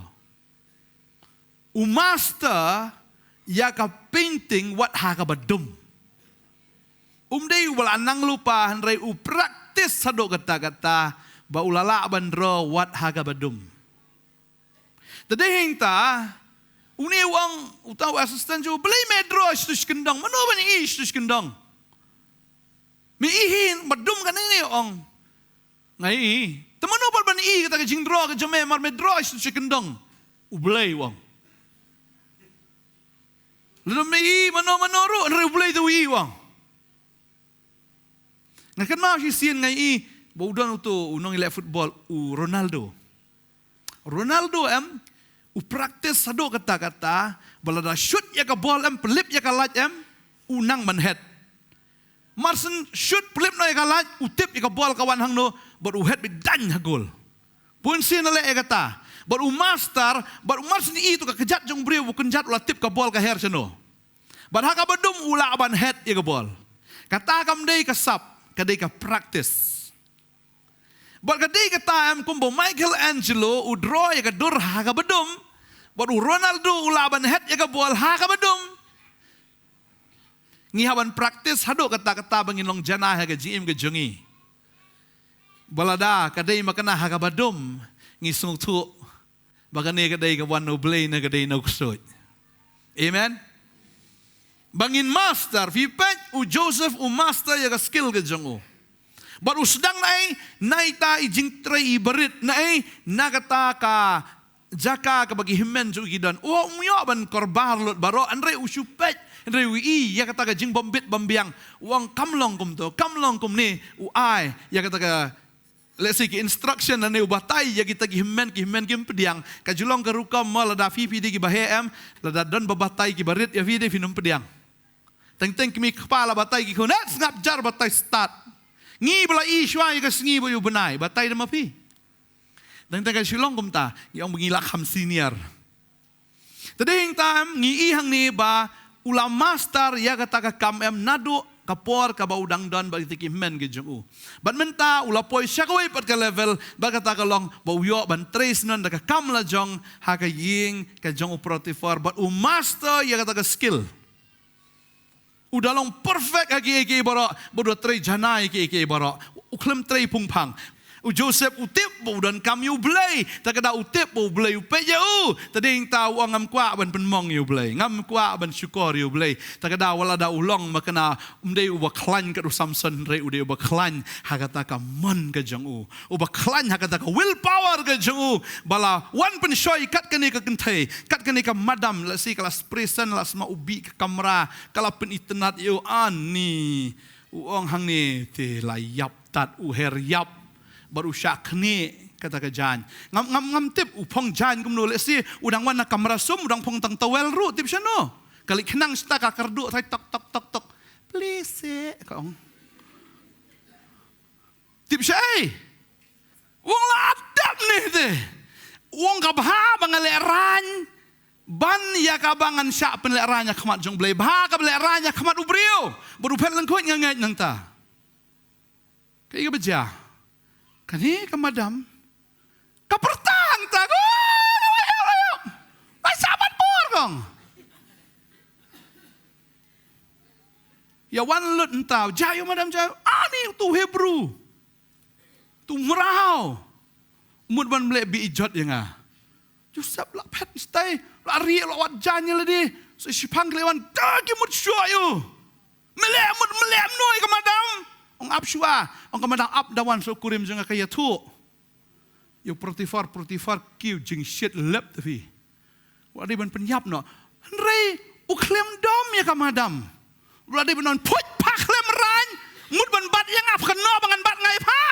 U master ïa ka painting wat ha kaba dum. Um dei uba la nang lypa, hynrei u practice haduh katta katta ba u la lah ban draw wat ha kaba dum. Te dei hangta, une u ong, uta u assistant jong u, "Balei me draw shatu shi kyndong? Mano ban i shatu shi kyndong? Me i hi ba dum kane ne," u ong. "Nga i." "Te mano pat ban i kata ka jingdraw ka jong me, mar me draw shatu shi kyndong?" "U Blei," u ong. "Lada me i mano mano ruh, hynrei U Blei te u i," u ong. Nga kynmaw shisien nga i ba u don uto u nongïaleh football, u Ronaldo. Ronaldo em, u practice haduh katta katta, ba lada shoot ïa ka ball em, pynlip ïa ka light em, u nang ban head. Mar shen shoot pynlip noh ïa ka light, u tip ïa ka ball ka wan hangno, bad u head beit daiñ ha goal. Bun sien la leh ïa kata. Bad u master, bad u mar shen i to ka kjat jong u briew, u kynjat u la tip ka ball ka her shano. Bad ha kaba dum u lah ban head ïa ka ball. Kata kam dei ka sap, ka dei ka practice. Bad ka dei kata em kumba u Michelangelo u draw ïa ka dur ha kaba dum. Bad u Ronaldo u lah ban head ïa ka ball ha kaba dum. Ngi hap ban practice haduh katta katta ba ngin long janai ha ka jingim ka jong ngi. Ba lada ka dei ma kane ha kaba dum, ngi sngewthuh ba kane ka dei ka wan na U Blei, ne ka dei na u ksuid. Amen. Ba ngin master, phi peit u Joseph u master ïa ka skill ka jong u. Bad u sdang na ei, na ita i jingtrei i barit, na ei, na kata ka jaka kaba ki hynmen jong u ki don. U ong, um ïoh ban kyrpad lut baroh, hynrei u shu peit, hynrei u i ïa kata ka jingbym bit bym biang. U ong kam long kumto, kam long kumne, u ai ïa kata ka, let's say, ki instruction lane u batai ïa kita ki hynmen, ki hynmen kim pdiang. Ka ju long ka rukom mo, lada phi phi dei kiba heh em, lada don ba batai ki barit ïa phi, dei phin ym pdiang. Teng teng kmie kpa la batai ki khun, eh, sngap jar batai stad. Ngi ba la i shuwa ïa ka sngi ba ïa u bnai, batai da ma phi. Teng teng ka shu long kumta, ngi ong ba ngi la kham senior. Te dei hangta em, ngi i hangne ba u la master ïa kata ka kam em naduh ka por kaba u dang don bad kita ki hynmen ki jong u. Bad mynta u la poi sha kawei pat ka level, bad kata ka long ba u ïoh ban trei syndon da ka kam la jong ha ka ïing ka jong u Potiphar, bad u master ïa kata ka skill. U da long perfect ha kiei kiei baroh, bad u da trei janai kiei kiei baroh. U khlem trei phungphang. U Joseph u tip ba u donkam ïa u Blei, te ka daw u tip ba u Blei u peit ïa u. Te dei hangta u ong, ngam kwah ban pynmong ïa u Blei, ngam kwah ban shukor ïa u Blei. Te ka daw wat la da u long makna, um dei uba khlaiñ kat u Samson, hynrei u dei uba khlaiñ ha kata ka mon ka jong u, uba khlaiñ ha kata ka willpower ka jong u, ba la wan pynshoi kat kane ka kynthei, kat kane ka madam, la shi ka la spray scent, la sma u bih ka kamra, ka la pynitynnad ïa u. Ani u ong, hangne te la ïap tad, u her ïap, bad u shah khnieh kata ka jaiñ. Ngam, ngam, ngam tip u phong jaiñ kumno, lehse u dang wan na kamra sum, u dang phong tang towel ruh, tip shano. Ka leit khnang shata ka kyrduh, trai tok tok tok tok. Please, eh, ka ong. Tip shaei? U ong, la dep ne te. U ong, ka bha ba nga lehraiñ ban ïa kaba ngan shah pynlehraiñ ha khmat jong u Blei. Bha kaba lehraiñ ha khmat u briew. Bad u phet lyngkhuid, nga ngeit nangta. Kaei kaba jia? Kane ka madam ka pyrta hangta, ko, la ïoh, la ïoh. Ba shah ban bor kong. Ïa wan lut hangta, jia ïa u madam, jia ïa u. Ani utu u Hebru, utu u mraw, mut ban leh beh ijot ïa nga. Joseph la phet stai, la rieh, la wad jaiñ ïa lade. Sa shiphang ki la wan, da ki mut shuh ïa u. Me leh mut, me leh mano ïa ka madam? Ong ap shuwa. Ong ka madam, ap da wan sha u kurim jong nga, ka ïathuh ïa u Potiphar. Potiphar, ki jingshit lep te phi. U la dei ban pynïap noh. Hynrei u khlem dom ïa ka madam. U la dei ban ong, phuit, pha khlem raiñ, mut ban bat ïa nga, pha kynnoh ba ngan bat nga ïa pha.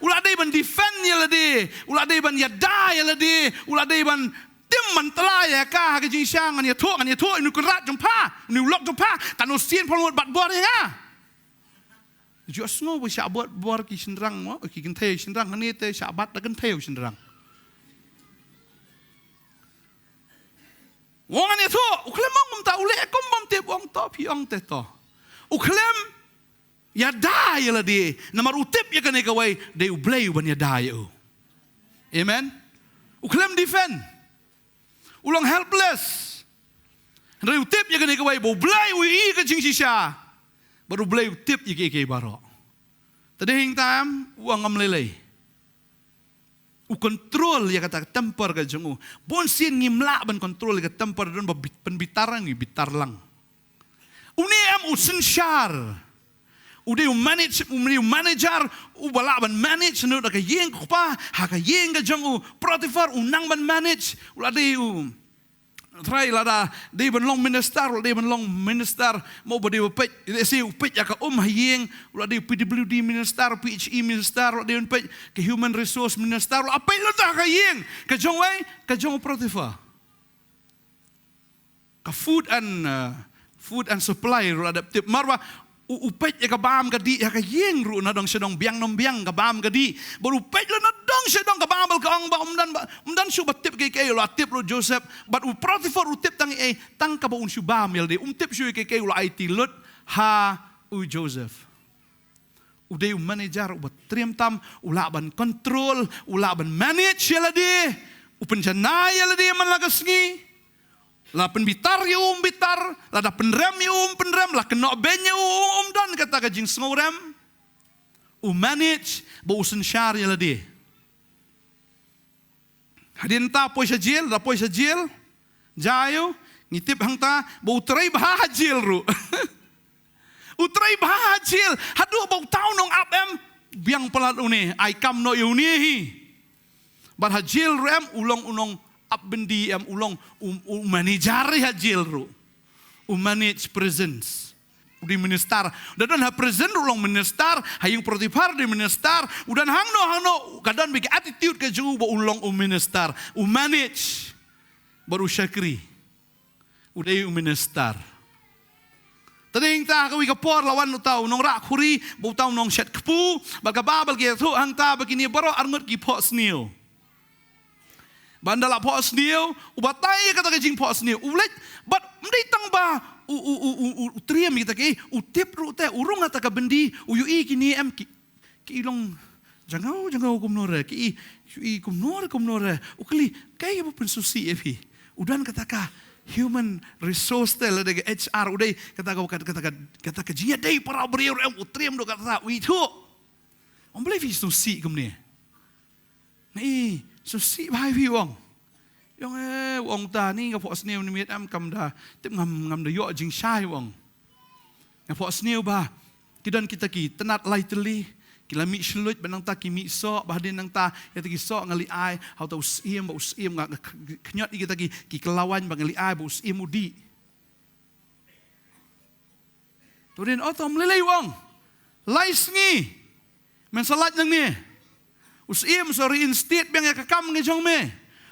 U la dei ban defend ïa lade, u la dei ban ïada ïa lade, u la dei ban tim ban tla ïa ka ha ka jingshisha. Ngan ïathuh, ngan ïathuh ïa une u kynrad jong pha, une u lok jong pha, katno sien pha la mut bat bor ïa nga. Ju sngew ba shah bat bor ki shynrang mo, ki kynthei shynrang, hangne te shah bat da kynthei u shynrang. U ong, ngan ïathuh. U khlem ong kumta, u leh kum bym tip, u ong, to phi ong te to. U khlem ïada ïa lade, namar u tip ïa kane kawei, dei u Blei uban ïada ïa u. Amen. U khlem defend. U long helpless. Hynrei u tip ïa kane kawei, ba u Blei u ïohi ka jingshisha. Bad u Blei u tip ïa kiei kiei baroh. Te dei hangta em, u ong, ngam lei lei. U control ïa kata ka temper ka jong u. Bun sien ngim lah ban control ïa ka temper, don ba bit-, pynbitar, ngi bitar lang. Une em u synshar. U dei u manage, u dei u manager, uba lah ban manage na ka ïing ka kpa, ha ka ïing ka jong u Potiphar, u nang ban manage, u la dei u Trai, lada dei ban long minister, u la dei ban long minister, mo, ba dei ba peit, lehse u peit ïa ka um ha ïing, u la dei P W D minister, P H E minister, u la dei ban peit ka human resource minister, u la peit lada ka ïing ka jong wei, ka jong u Potiphar. Ka food and, uh, food and supply, u la dep tip. Namar ba u, u peit ïa ka bam ka dih ha ka ïing ruh, na dong sha dong, biang ne ym biang ka bam ka dih. Bad u peit ruh na dong sha dong, ka Baibl ka ong ba um don ba, um don shuh ba tip kiei kiei, u la tip ruh Joseph. Bad u Potiphar u tip tang ei, tang kaba un shu bam ïa lade. Um tip shuh ïa kiei kiei, u la aiti lut ha u Joseph. U dei u manager uba triem tam, u lah ban control, u lah ban manage ïa lade. U pynjanai ïa lade man la ka sngi. La pynbitar ïa u, um bitar, lada pynrem ïa u, um pynrem, la kynnoh beiñ ïa u, um don kata ka jingsngewrem. U manage, bad u synshar ïa lade. Hadien ta poi sha jail, da poi sha jail, jia ïa u, ngi tip hangta, bad u trei bha ha jail ruh. U trei bha ha jail, haduh ba uta u nongap em, biang palat une, ai kam noh ïa une hi. Bad ha jail ruh em, u long u nongap byndi em, u long u, u manager ha jail ruh. U manage prisons. U dei minister. Da don ha prison ruh u long minister, ha ïing Potiphar u dei minister, u don hangno hangno, ka don bad ka attitude ka jong u ba u long u minister. U manage. Bad u shakri. U dei u minister. Te dei hangta ha kawei ka por la wan uta u nongrah khuri, bad uta u nongshet kpu, bad ka Baibl ka ïathuh hangta ba kine baroh arngut ki phohsniew. Bad ynda la phohsniew, u batai ïa kata ka jingphohsniew. U leit, bad ym dei tang ba u, u, u, u, u, u triem ïa kita ki, u tip ruh te, u rung ha ta ka byndi, u ïohi kine em ki, ki long jngai, jngai kumno re, ki, ki kumno re, kumno re. U kylli, kaei ba pynsngewsih ïa phi? U don kata ka human resource te, lada ka H R u dei, kata ka, kata, kata ka, kata ka jingïadei para briew em, u triem ruh kata, u ithuh. Ong balei phi sngewsih kumne? Ngi sngewsih bha ïa phi u ong. U ong eh, u ong ta ni nga phohsniew ne miet em kam da tip ngam, ngam da ïoh jingshai u ong. Nga phohsniew ba ki don kita ki tnat lai tylli, ki la mih shluit ba nangta ki mih soh, ba hadien nangta ïa ta ki soh nga leit ai ha uta u syiem, ba u syiem nga, nga kh-, khñiot ïa kita ki, ki kyllawaiñ ba nga leit ai ba u syiem u dih. To dien, o to, ym lei lei u ong. Lai sngi men sa lait nangne. U syiem sa reinstate biang ïa ka kam ka jong me.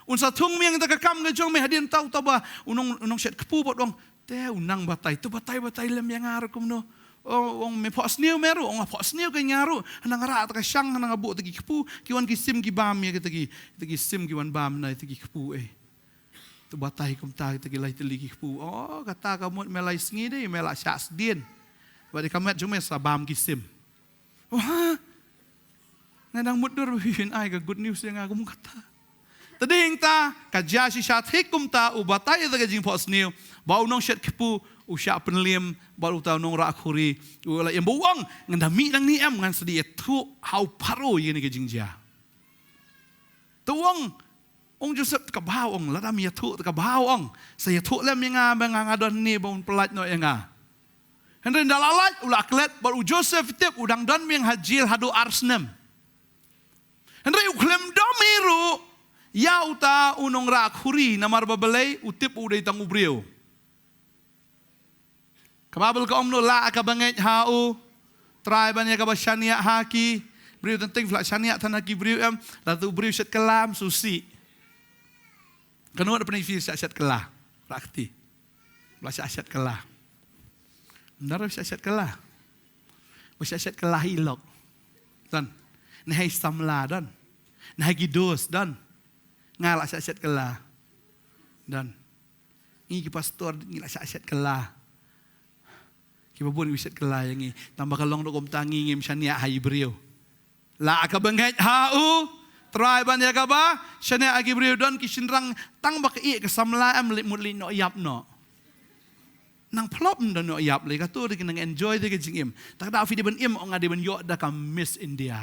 Un sa thung biang ïa ka kam ka jong me. Hadien ta uta ba u nong, u nongshet kpu bad u ong, te u nang batai, to batai, batai lem ïa nga ruh kumno? O, u ong me phohsniew me ruh? U ong phohsniew kein nga ruh. Hana nga rah ta ka shang, hana nga buh ta ki kpu, ki wan ki sim ki bam ïa kita ki, kita ki sim ki wan bam na kita ki kpu eh. To batai kumta kita ki lai tylli ki kpu. O, kata ka mut me lai sngi dei me la shah sdien. Bad ïa ka met jong me sa bam ki sim. O ha. Nga dang mutdur ba phin ai ka good news ïa nga kum kata. Te dei hangta ka jia shisha thik kumta, u batai ïa ta ka jingphohsniew, ba u nongshet kpu u shah pynliem bad uta u nongrah khuri. U la ïa ba u ong, ngan da mih nangne em, ngan sa ïathuh ha u Pharaoh ïa kane ka jingjia. Te u ong, ong Joseph, te kaba u ong, lada me ïathuh te kaba u ong, sa ïathuh lem ïa nga ba nga, nga don hangne, ba un pyllait noh ïa nga. Hynrei ynda la lait u la klet, bad u Joseph tip u dang don biang ha jail haduh ar snem. Hynrei u khlem dom hi ruh ïa uta u nongrah khuri, namar ba balei? U tip u dei tang u briew. Ka Baibl ka ong noh, lah ïa kaba ngeit ha U Trai ban ïa kaba shaniah ha ki briew. Teng teng phi lah shaniah than ha ki briew em? Lada u briew shet kylla, sngewsih. Katno na pynïaid phi shet, shet kylla? Rah kti. Ba shet, shet kylla. Ym don re shet, shet kylla. Ba shet, shet kylla ha i lok. Don. Ne ha i samla don. Ne ha ki dos don. Nga lah shet, shet kylla. Don. Ngi ki pastor ngi lah shet, shet kylla. Kiba bun ki shet kylla ïa ngi. Tang ba ka long ruh kumta, ngi ngim shaniah ha i briew. Lah ïa kaba ngeit ha U Trai ban ïa kaba shaniah ha ki briew. Don ki shynrang tang ba ka ïeh ka samla em, leit mut leit noh ïap noh. Nang phlop ym don noh ïap lei, kato ruh ki nang enjoy da ka jingim. Te ka daw phi dei ban im, ong nga dei ban ïoh da ka Miss India.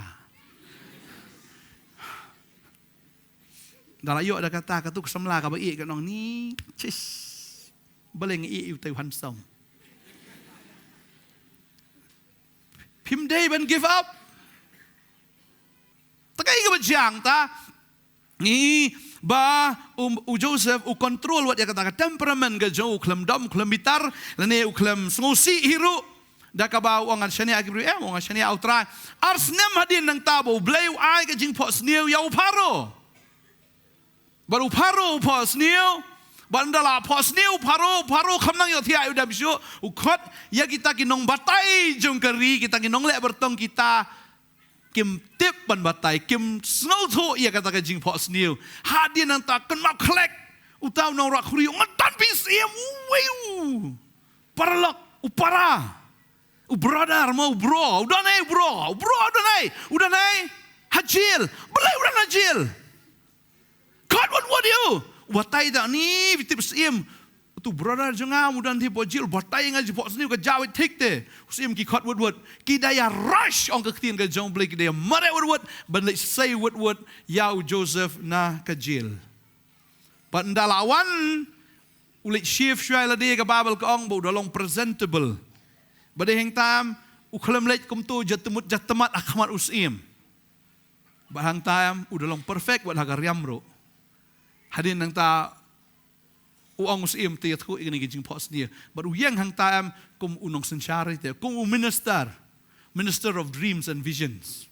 Da la ïoh da kata, kato ka samla kaba ïeh kan ong ni, chis. Balei nga ïeh ïa utai u handsome? Phim dei ban give up. Te kaei kaba jia hangta? Ngi ba, um, u Joseph u control wat ïa kata ka temperament ka jong u, khlem dom, khlem bitar, lane u khlem sngewsih hi ruh. Da kaba u ong ngan shaniah ha ki briew em, u ong ngan shaniah ha U Trai. Ar snem hadien nangta ba U Blei u ai ka jingphohsniew ïa u Pharaoh. Bad u Pharaoh u phohsniew. Bad ynda la phohsniew u Pharaoh, u Pharaoh kam nang ïohthiah ïa u dem shuh. U khot ïa kita ki nongbatai jong ka ri, kita ki nongleh bartong, kita kim tip ban batai, kim sngewthuh ïa kata ka jingphohsniew. Hadien nangta kynmaw khlek uta u nongrah khuri, u ngan tan phi syiem, uwei u paralok, u para. U brother mo, u bro, u don ei u bro, u bro u don ei, u don ei ha jail. Balei u don ha jail? Khot wut wut ïa u. U batai da ni, phi tip syiem. Utu brother jong nga u don hi hapoh jail, u batai ïa nga jingphohsniew, ka jaw thik te. U syiem ki khot wut wut. Ki da ïa rush, ong ka ktien ka jong U Blei, ki da ïa mareh wut wut ban leit sei wut wut ïa u Joseph na ka jail. Bad ynda la wan u leit shift shuwa ïa lade, ka Baibl ka ong ba u da long presentable. Bad dei hangta em u khlem leit kumto jatmut jatmat ha khmat u syiem. Bad hangta em u da long perfect wat ha ka riam ruh. Hadien nangta u ong u syiem te ïathuh ïa kane ka jingphohsniew. Bad u ïeng hangta em kum u nongsynshar te, kum u minister, minister of dreams and visions.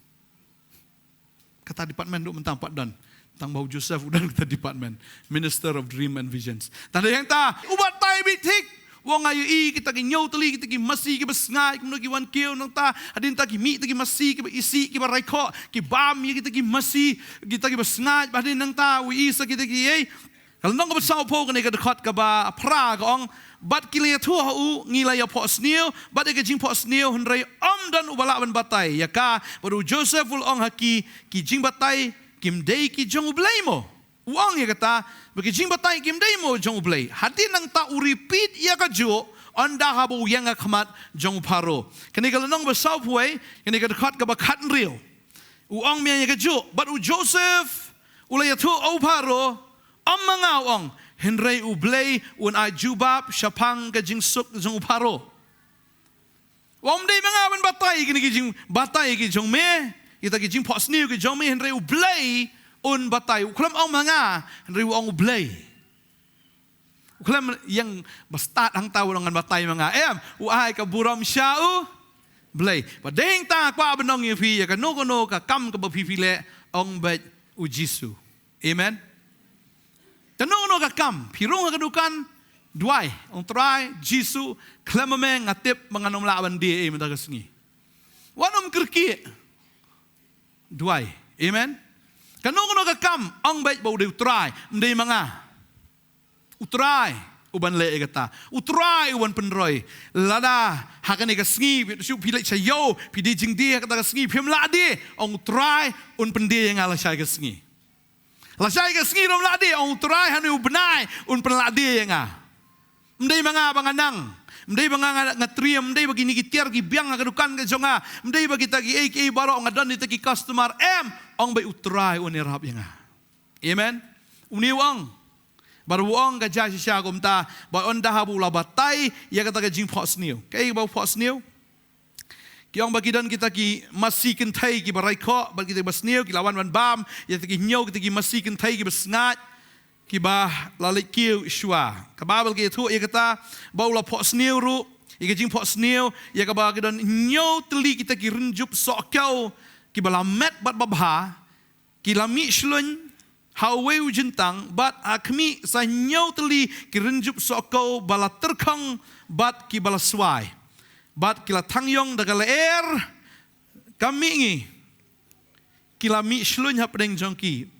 Kata department ruh mynta pat don. Tang ba u Joseph u don kata department, Minister of Dream and Visions. Tang dei hangta u batai beit thik. U ong nga ïohi kita ki hynñiew tylli kita ki masi kiba sngaid, kumno ki wan kiew nangta. Hadien ta ki mih ta ki masi kiba isih, kiba raikhoh, ki bam ïa kita ki masi, kita kiba sngaid. Bad hadien nangta u ïohi sa kita ki ei Ka lynnong kaba sawphew, kane ka dkhot kaba phra ka ong, bad ki la ïathuh ha u, ngi la ïa phohsniew bad ïa ka jingphohsniew, hynrei ym don uba lah ban batai ïa ka. Bad u Joseph u la ong ha ki, ki jingbatai kim dei ki jong U Blei mo? U ong ïa kata, ba ki jingbatai kim dei mo jong U Blei. Hadien nangta u repeat ïa kajuh, ynda haba u ïeng ha khmat jong u Pharaoh. Kane ka lynnong ba sawphew wei, kane ka dkhot kaba khathynriew. U ong biang ïa kajuh, bad u Joseph u la ïathuh ha u Pharaoh, ym ma nga, u ong, hynrei U Blei un ai jubab shaphang ka jingsuk jong u Pharaoh. Ym dei ma nga ban batai ïa kine ki jingbatai ki jong me, kita ki jingphohsniew ki jong me, hynrei U Blei un batai. U khlem ong ma nga, hynrei u ong U Blei. U khlem ïeng ba stad hangta u ong ngan batai ma nga. Em, u ai ka burom sha U Blei. Bad dei hangta nga kwah ban ong ïa phi, ïa kano kano ka kam kaba phi phi leh, ong beit U Jisu. Amen. Kano kano ka kam, phi rung ha ka dukan, duwai, ong Trai Jisu, khlem ma me nga tip ba ngan ym lah ban die ei mynta ka sngi. Wat nym kyrkieh. Duwai. Amen. Kano kano ka kam, ong beit ba u dei U Trai, ym dei ma nga. U Trai u ban leh ïa kata. U Trai u ban pynroi. Lada ha kane ka sngi, shu phi leit sha ïew, phi die jingdie ha kata ka sngi, phim lah die, ong U Trai un pyndie ïa nga lashai ka sngi. Lashai ka sngi ruh ym lah die, ong U Trai ha une u bnai un pynlah die ïa nga. Ym dei ma nga ba nga nang, ym dei ba nga, nga, nga triem, ym dei ba kine ki tiar ki biang ha ka dukan ka jong nga, ym dei ba kita kiei kiei baroh, nga don kita ki customer, em, ong beit U Trai un ïarap ïa nga. Amen. Une u ong. Bad u ong ka jia shisha kumta, bad ynda haba u la batai ïa kata ka jingphohsniew. Kaei ba u phohsniew? Ki ong ba ki don kita ki masi kynthei kiba raikhoh, bad kita kiba sniew ki la wan ban bam ïa kita ki hynñiew kita ki masi kynthei kiba sngaid, kiba la leit kiew shuwa. Ka Baibl ka ïathuh ïa kata, ba u la phohsniew ruh ïa ka jingphohsniew ïa kaba ki don hynñiew tylli kita ki rynjup sohkiew kiba la met bad babha, ki la mih shlun ha uwei u jyntang, bad ha khmih sa hynñiew tylli ki rynjup sohkiew ba la tyrkhong bad kiba la swai, bad ki la thang ïong da ka lyer ka mihngi, ki la mih shlun hapdeng jong ki.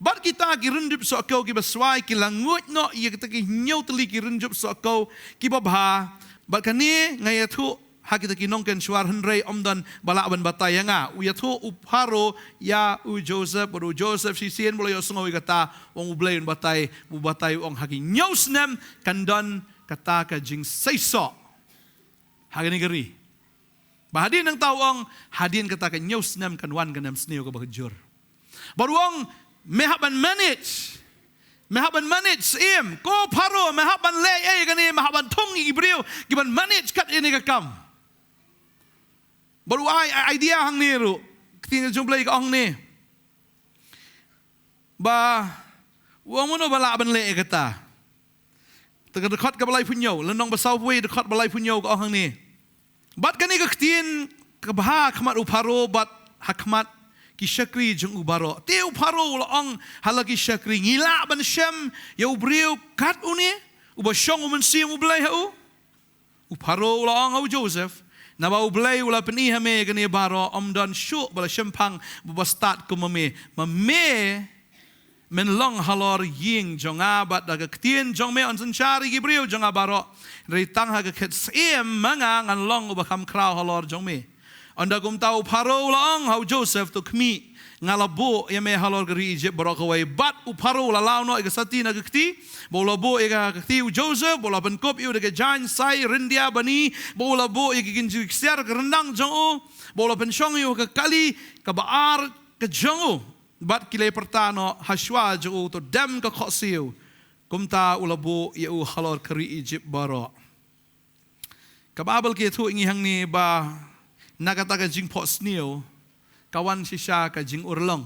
Bad kita ki rynjup sohkiew kiba swai ki la nguid noh ïa kita ki hynñiew tylli ki rynjup sohkiew kiba bha. Bad kane nga ïathuh ha kita ki nongkynshuwa, hynrei ym don ba lah ban batai ïa nga. U ïathuh u Pharaoh ïa u Joseph, bad u Joseph shisien ba u la ïohsngew ïa kata, u ong U Blei un batai, u batai, u ong ha ki hynñiew snem kan don kata ka jingseisoh ha kane ka ri. Bad hadien nangta u ong, hadien kata ka hynñiew snem kan wan ka nemsniew kaba kjur. Bad u ong, me hap ban manage. Me hap ban manage, Syiem. Ko Pharaoh, me hap ban leh ei kane, me hap ban thung ïa ki briew kiban manage kat ïa kane ka kam. Bad u ai, ai idea hangne ruh. Ktien jong U Blei ka ong hangne. Ba u ong mano ba lah ban leh ïa kata. Te ka dkhot kaba laiphew hynñiew, lynnong ba sawphew wei, dkhot ba laiphew hynñiew ka ong hangne. Bad kane ka ktien ka bha ha khmat u Pharaoh bad ha khmat ki shakri jong u baroh. Te u Pharaoh u la ong ha la ki shakri, ngi lah ban shem ïa u briew kat une uba shong u Mynsiem U Blei ha u? U Pharaoh u la ong ha u Joseph, naba U Blei u la pyni ha me ïa kane baroh, ym don shuh ba la shemphang ba ba stad kum ma me. Ma me men long halor ïing jong nga, bad da ka ktien jong me yn synshar ïa ki briew jong nga baroh. Hynrei tang ha ka khetsyiem ma nga ngan long uba kham khraw halor jong me. Ynda kumta u Pharaoh u la ong ha u Joseph, to khmih, nga la buh ïa me halor ka ri Ijipt baroh kawei. Bad u Pharaoh u la law noh ïa ka sati na ka kti, bad u la buh ïa ka kti u Joseph, bad u la pynkup ïa u da ka jaiñ sai ryndia bani, bad u la buh ïa ki kynjri ksiar ka ryndang jong u, bad u la pynshong ïa u ha ka kali kaba ar ka jong u. Bad ki la pyrta noh ha shuwa jong u, to dem ka khohsiew. Kumta u la buh ïa u halor ka ri Ijipt baroh. Ka Baibl ka ïathuh ïa ngi hangne ba na kata ka jingphohsniew ka wan shisha ka jingurlong.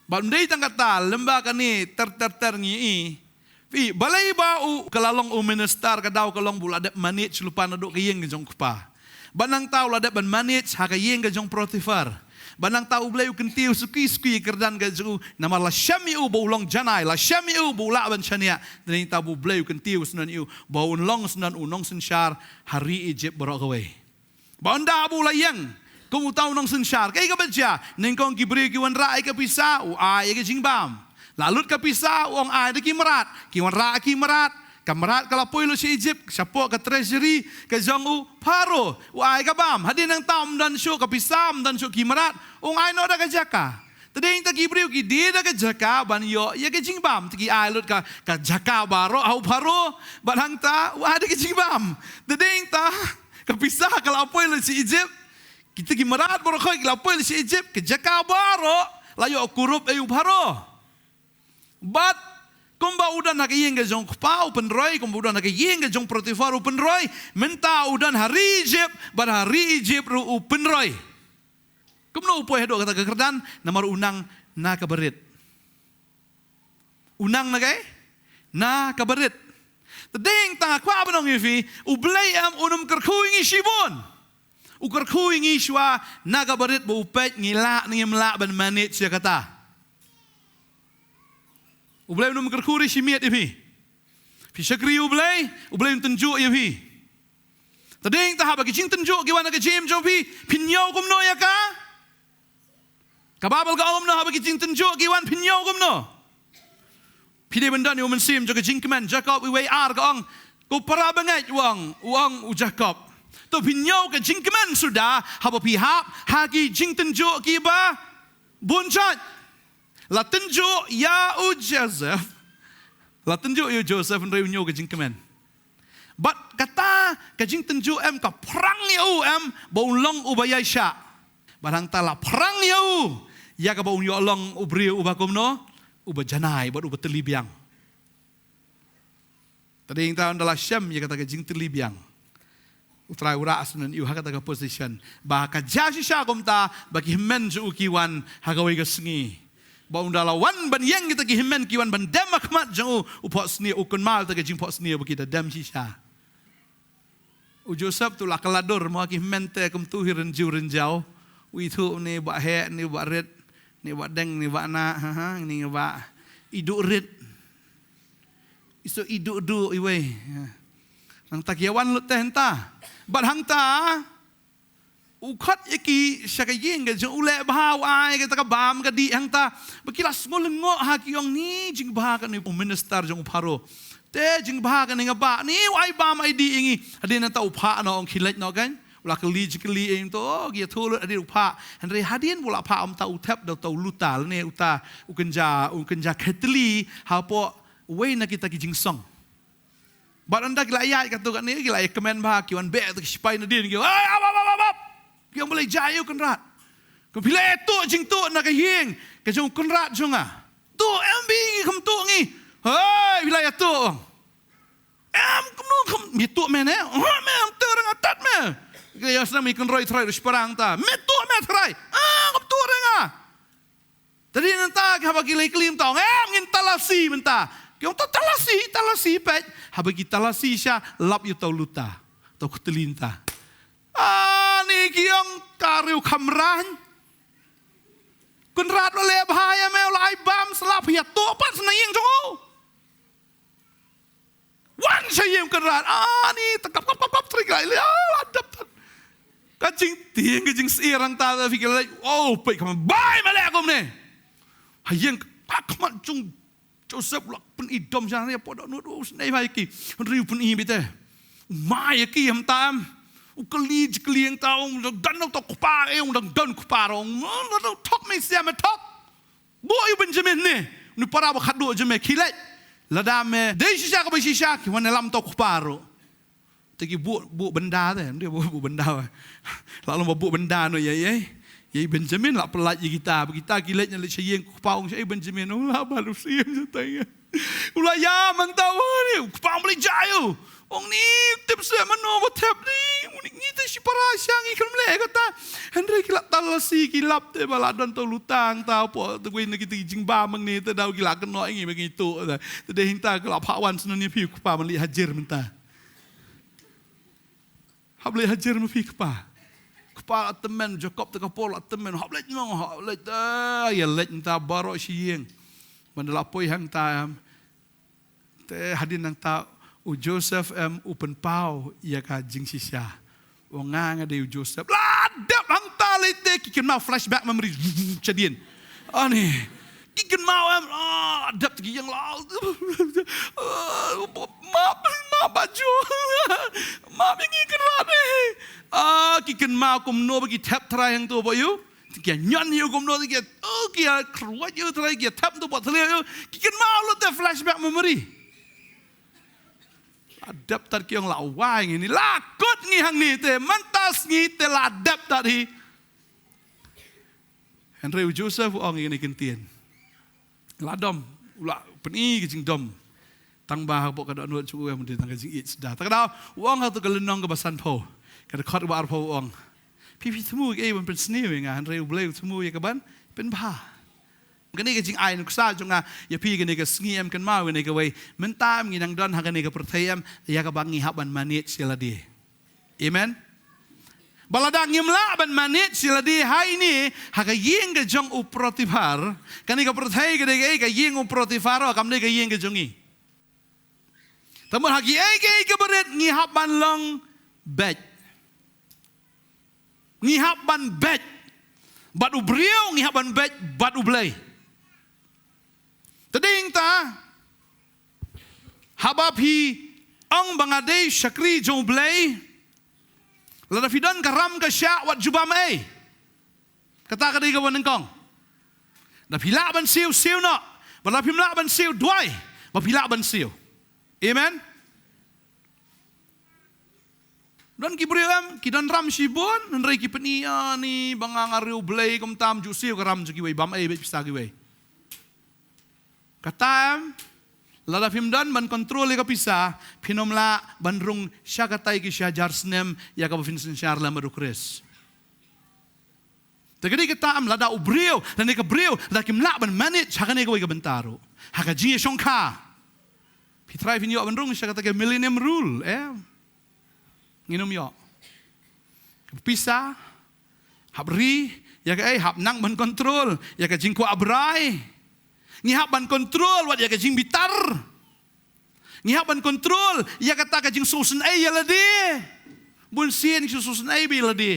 Bad ym dei tang kata, lem bad kane ter ter ter ngi i. Phi, balei ba u ka la long u minister, ka daw ka long ba u la dep manage lypa naduh ka ïing ka jong u kpa. Bad nangta u la dep ban manage ha ka ïing ka jong u Potiphar. Bad nangta U Blei u kyntiew suki suki ïa ka kyrdan ka jong u, namar la shem ïa u ba u long janai, la shem ïa u ba u lah ban shaniah. Te nangta ba U Blei u kyntiew syndon ïa u ba un long syndon u nongsynshar ha ri Ijipt baroh kawei. Bad ynda ba u la ïeng kum uta u nongsynshar, kaei kaba jia? Nyngkong ki briew ki wanrah ïa ka pisa, u ai ïa ka jingbam. La lut ka pisa, u ong ai da ki mrad. Ki wanrah ki mrad. Ka mrad ka la poi lut sha Egypt, shapoh ka treasury ka jong u Pharaoh. U ai ka bam. Hadien nangta um don shuh ka pisa, um don shuh ki mrad. U ong ai noh da ka jaka. Te dei ta ki briew ki die da ka jaka ban ïoh ïa ka jingbam. Te ki ai lut ka, ka jaka baroh ha u Pharaoh. Bad hangta u ai da ka jingbam. Te dei ta ka pisa ka la poi lut sha Egypt. Kita ki mrad baroh khoit ki la poi lut sha Egypt. Ka jaka baroh la ïoh kurup ïa u Pharaoh. Bad kumba u don ha ka ïing ka jong u kpa u pynroi, kumba u don ha ka ïing ka jong u Potiphar u pynroi, mynta u don ha ri Egypt, bad ha ri Egypt ruh u pynroi. Kumno u poi haduh kata ka kyrdan? Namar u nang na ka barit. U nang na kaei? Na ka barit. Te dei ta kwah ban ong ïa phi, U Blei em un ym kyrkhu ïa ngi shibun. U kyrkhu ïa ngi shuwa na ka barit ba u peit ngi lah ne ngim lah ban manage ïa kata. U Blei un ym kyrkhu re shi miet ïa phi. Phi shakri U Blei, U Blei un tynjuh ïa phi. Te dei ta haba ki jingtynjuh ki wan ha ka jingim jong phi, phin ïoh kumno ïa ka? Ka Baibl ka ong kumno haba ki jingtynjuh ki wan, phin ïoh kumno? Phi dei ban don ïa u mynsiem jong ka jingkmen. Jakob uwei ar ka ong, ko para bangeit, u ong, u ong u Jakob. To phin ïoh ka jingkmen suda haba phi hap ha ki jingtynjuh kiba bun jait. La tynjuh ïa u Joseph. La tynjuh ïa u Joseph hynrei u ñiew ka jingkmen. Bad kata ka jingtynjuh em ka phrang ïa u em ba un long uba ïaishah. Bad hangta la phrang ïa u ïa kaba un ïoh long u briew uba kumno, uba janai bad uba tylli biang. Te dei ta ynda la shem ïa kata ka jingtylli biang, U Trai u rah sngewbha ïa u ha kata ka position ba ka jia shisha kumta ba ki hynmen jong u ki wan ha kawei ka sngi. Ba ynda la wan ban ïeng kita ki hynmen ki wan ban dem ha khmat jong u, u phohsniew, u kynmaw ïa ta ka jingphohsniew ba ki da dem shisha. U Joseph tu la kylla dur mo, ki hynmen te kumtu hi rynjiew rynjaw. U ithuh ne ba heh, ne ba rit, ne ba deng, ne ba na, ha ha, ne ba iduh rit. Iso iduh duh iwei. Nangta ki ïa wan lut te hangta. Bad hangta u khot ïa ki sha ka ïing ka jong u, leh bha, u ai kata ka bam ka dih hangta. Ba ki la sngew lyngngoh ha ki ong, ni jingbha kane u minister jong u Pharaoh. Te jingbha kane nga bah, ni u ai bam ai dih ïa ngi. Hadien nangta u phah noh, ong khie leit noh kan. U la kylli jingkylli ïa ngi to, ki ïathuh lut hadien u phah. Hynrei hadien ba u la phah, um, ta u thep da uta u luta lane uta u kynja, u kynja khetli hapoh uwei na kita ki jingsong. Bad ynda ki la ïaid katto katne, ki la ïakmen bha, ki wan beh ta ki sipai nadien, ki ong, "Ai, ap, ap, ap, ap, ap." Ki ong, "Balei jia ïa u Kynrad? Ka phi la ïathuh jingthuh na ka ïing ka jong u Kynrad jong nga? Tuh em, ba ngi kham tuh ngi. Hei, phi la ïathuh." "Em, kumno kham ïathuh me ne?" "Hooid me, em, tuh rang atat me." Ki ïa snam ïa kynroi trai ruh shipara hangta. "Me tuh me trai." "Ah, kham tuh re nga." Te dei nangta haba ki la kylli mynta, ong, "Em, ngin talasi mynta." Ki ong, "Ta talasi, talasi peit." Haba ki talasi sha, lap ïa uta u luta, uta u khetli nangta. "Ani," ki ong, "ka riew khamraiñ. Kynrad u la leh bha ïa me, u la ai bam, slap, ïathuh pat na ïing jong u. Wan sha ïing Kynrad." "Ani," ta kap kap kap kap, trai ki la ïa leh, ah, la dep tan. Ka jingtieng ka jingsyier hangta, ta phi ki la leh, "Oh, peit kham, bai me leh kumne." Ha ïing, ha khmat jong Joseph, u la pyni dom sha ne, hapoh dohnud, u snei bha ïa ki. Hynrei u pyni beit te. U mai ïa ki hangta em. U kylli jingkylli hangta, ong, "Dang don uta u kpa, eh, ong, dang don kpa ruh, ong, dang thok me, sia me thok. Buh ïa u Benjamin ne." Une u para ba khatduh jong me, khie leit. Lada me dei shisha kaba shisha, ki wan ïalam uta u kpa ruh. Te ki buh, buh bynda te, ym dei buh, buh bynda. La long ba buh bynda noh ïa, ïa, ïa i Benjamin, la pyllait ïa kita, ba kita ki leit, leit sha ïing u kpa, ong, "Shaei Benjamin?" Ong, "La bat u siem shatei." U la ïam hangta, u ong, "Ni u kpa, balei jia ïa u?" Ong, "Ni tip seh mano ba thep, ni, u ni, ngi te shipara sha ngi khlem leh kata." Hynrei ki la talasi, ki lap te ba la don uta u luta hangta, hapoh te, uwei na kita ki jingbam hangne, te daw ki la kynnoh ïa ngi ba ngi tuh. Te dei hangta ki la phah wan, sngewbha ïa phi u kpa, ban leit hajir mynta. Hap leit hajir ma phi kpa. Kpa la tymmen, Jakob te ka por la tymmen, hap leit noh, hap leit, ah, ïa leit nangta baroh sha ïing. Ban da la poi hangta em. Te hadien nangta u Joseph em u pynpaw ïa ka jingshisha. U ong, "Nga, nga dei u Joseph." La dep hangta lei te ki kynmaw, flashback memory. Shadien. Ani. Ki kynmaw em, ah, Dep ki ïeng la. Map, map ba ju. Map ïa ngi kynrad eh. Ah, ki kynmaw kumno ba ki thep trai hangto ba ïoh. Ki ñion ïoh kumno ki, oh, ki kyrwat ïoh trai ki thep to ba trai ïoh. Ki kynmaw lut te flashback memory. La dep tat ki ong la wai ngi ni la kut ngi hangne te mynta sngi te la dep tat hi. Hynrei u Joseph u ong ïa kane ka ktien. La dom, u la pyni ka jingdom. Tang ba hapoh ka dohnud shu em dei tang ka jingïeit sda. Te ka daw, u ong ha tu ka lynnong kaba sanphew. Ka dkhot kaba arphew u ong. Phi phi thmu ïa kaban pynsniew ïa nga, hynrei U Blei u thmu ïa kaban pynbha. Kane ka jingai nuksa jong nga ïa phi kane ka sngi em kynmaw kane kawei. Mynta em ngi nang don ha kane ka pyrthei em ïa kaba ngi hap ban manage ïa lade. Amen. Ba lada ngim lah ban manage ïa lade ha ine ha ka ïing ka jong u Potiphar. Kane ka pyrthei ka dei ka ïing u Potiphar, kam dei ka ïing ka jong ngi. Te mut ha kiei kiei kiba rit ngi hap ban long beit. Ngi hap ban beit bad u briew, ngi hap ban beit bad U Blei. Te dei ta haba phi ong ba nga dei shakri jong U Blei, lada phi don ka ram ka shah wat ju bam ei. Kata ka dei kaba nyngkong. Da phi lah ban siew, siew noh. Ba da phim lah ban siew, duwai ba phi lah ban siew. Amen. Don ki briew em ki don ram shibun, hynrei ki pyni ïa ni ba nga nga riew Blei kumta ym ju siew ka ram jong kiwei, bam ei beit pisa kiwei. Kata em, lada phim don ban control ïa ka pisa, phin ym lah ban rung sha katai ki shi hajar snem ïa kaba phin synshar lem bad U Khrist. Te ka dei kata em, lada u briew lane ka briew lada kim lah ban manage ha kane kawei ka bynta ruh ha ka jingïashongkha. Phi trai phin ïoh ban rung sha kata ka millennium rule em? Ngin ym ïoh. Ka pisa hap ri ïa kaei, hap nang ban control ïa ka jingkwah brai. Ngi hap ban control wat ïa ka jingbitar. Ngi hap ban control ïa kata ka jingsngewsynei ïa lade. Bun sien ki sngewsynei bad ïa lade.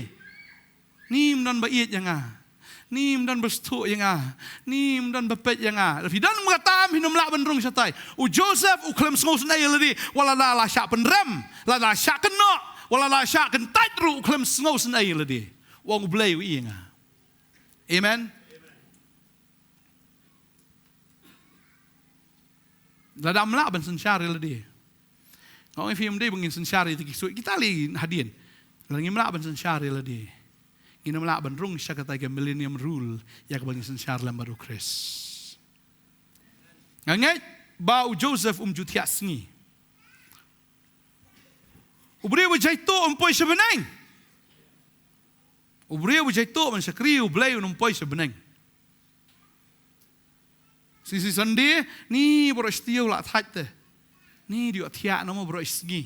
Ni ym don ba ïeit ïa nga. Ni ym don ba sngewthuh ïa nga. Ni ym don ba peit ïa nga. Lada phi don kata em, phin ym lah ban rung shatai. U Joseph u khlem sngewsynei ïa lade. Wat la da la shah pynrem, la da la shah kynnoh, wat la da la shah kyntait ruh u khlem sngewsynei ïa lade. U ong U Blei u ïeit ïa nga. Amen. Lada ym lah ban synshar ïa lade. Nga ong ïa phi ym dei ba ngin synshar ïa kita ki ksuid, kita lei hadien. Lada ngim lah ban synshar ïa lade, ngin ym lah ban rung sha kata ka millennium rule ïa kaba ngin synshar lem bad U Khrist. Nga ngeit ba u Joseph um ju thiah sngi. U briew ba jaituh um poi sha bneng. U briew ba jaituh ban shakri U Blei un ym poi sha bneng. Shi shi Sunday ni baroh shi taïew la thait te. Ni dei thiah na mo baroh shi sngi.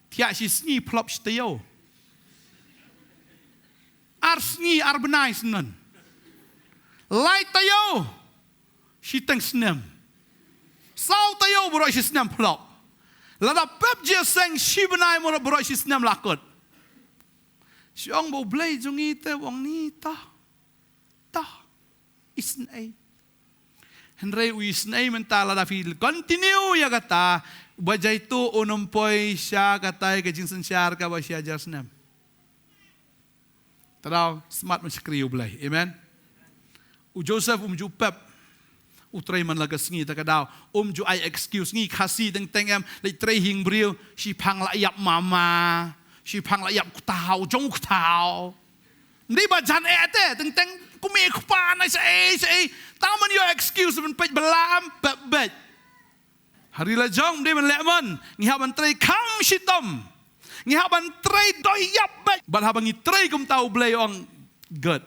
Thiah shi sngi phlop shi taïew. Ar sngi ar bnai snem. Lai taïew shiteng snem. Saw taïew baroh shi snem phlop. Lada pep jingïaseng shi bnai mo baroh shi snem la kut. Shu ong ba U Blei jong ngi te u ong ni toh. Toh. Isynei. Hynrei u isynei mynta lada phi continue ïa kata, ba jaituh un ym poi sha kata ka jingsynshar kaba shi hajar snem. Te daw smat ban shakri U Blei. Amen. U Joseph um ju pep. U trei man la ka sngi, te ka daw um ju ai excuse. Ngi Khasi teng teng em, leit trei hi ïing briew, shiphang la ïap mama, shiphang la ïap ktaw, jong ktaw. Ym dei ba jan eh te, teng teng kum i kpa na sa ei sa ei. Tang man ïoh excuse ban peit ba la am pep beit. Ha ri la jong ym dei ban leh mon, ngi hap ban trei kham shitom. Ngi hap ban trei doi ïap beit. Bad haba ngi trei kumta U Blei u ong good.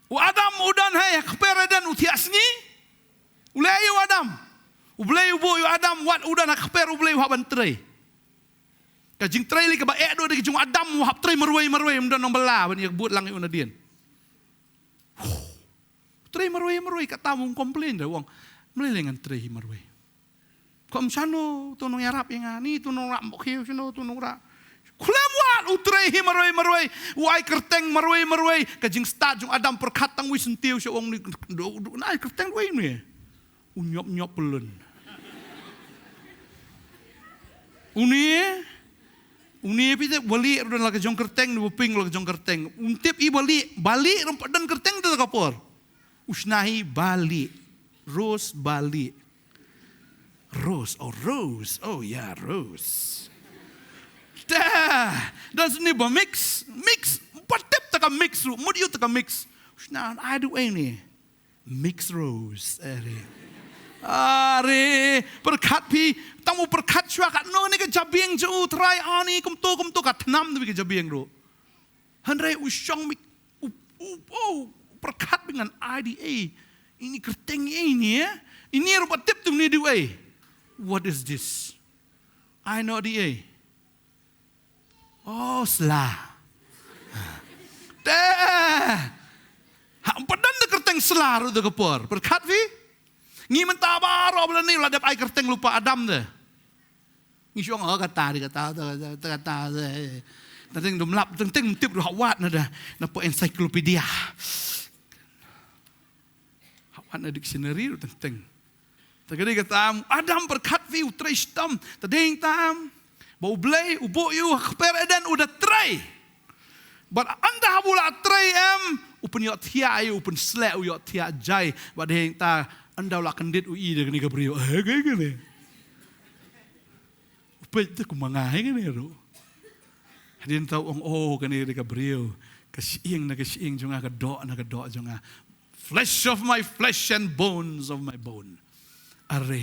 U Adam u don ha kper Eden u thiah sngi. U leh ïa u Adam. U Blei u buh ïa u Adam wat u don ha kper U Blei u hap ban trei. Ka jingtrei lei kaba eh dei ka jong u Adam u hap trei marwei marwei, ym don nongbylla ban ïa bud lang ïa u nadien. Trei marwei marwei, kata um complain da u ong, mlei lei ngan trei hi marwei. Kum shano tu nongïarap ïa nga, ni tu nongrah mbok khiew, shano tu nongrah. Khlem wad, u trei hi marwei marwei, u ai kyrteng marwei marwei. Ka jingstad jong Adam pyrkhat tang wei syntiew sha ong ni, du, du, na ai kyrteng wei ni. U nyop nyop pelun. Une, une phi tip, bali ruh don la ka jong kyrteng, u ping la ka jong kyrteng. Un tip i bali, bali rum pat don kyrteng te ka por. U shna hi bali. Rose bali. Rose, oh Rose, oh yeah, Rose. Da, da sini ba mix, mix, ba tip ta ka mix ruh, mut yu ta ka mix. U shna, ai du ai ni. Mix Rose, are. Are, pyrkhat phi, tang u pyrkhat shwa ka no ni ka jabieng ju u trai ani, kumto, kumto ka tnam ni ka jabieng ruh. Hynrei u shong mik, u, u, u, pyrkhat bingan I D A. Ini kyrteng ini, eh? Ini ruh ba tip tu ni du ai. What is this? I know D A. Oh, sla. Te. Ha, padan da kyrteng sla ruh da ka por. Pyrkhat phi? Ngi mynta baroh ba la ni la dep ai kyrteng lypa Adam de. Ngi shong, oh, kata di kata, kata, kata, kata, kata. Teng teng dum lap, teng teng tip ruh wat na da. Na po encyclopedia. Wat na dictionary ruh teng teng. Ta ka dei kata, Adam pyrkhat phi u trei shitom. Ta dei tam. Ba U Blei u buh ïa u ha kper Eden u da trei. Bad ynda haba u la trei em, u pynïohthiah ïa u, u pynsleh, u ïohthiah jai. Bad dei ta ynda u la kyndit u i da kane ka briew. Eh, kane, kane. U peit te kumba nga hi kane ruh. Hadien ta u ong, oh, kane dei ka briew. Ka shyieng na ka shyieng jong nga, ka doh na ka doh jong nga. Flesh of my flesh and bones of my bone. Are,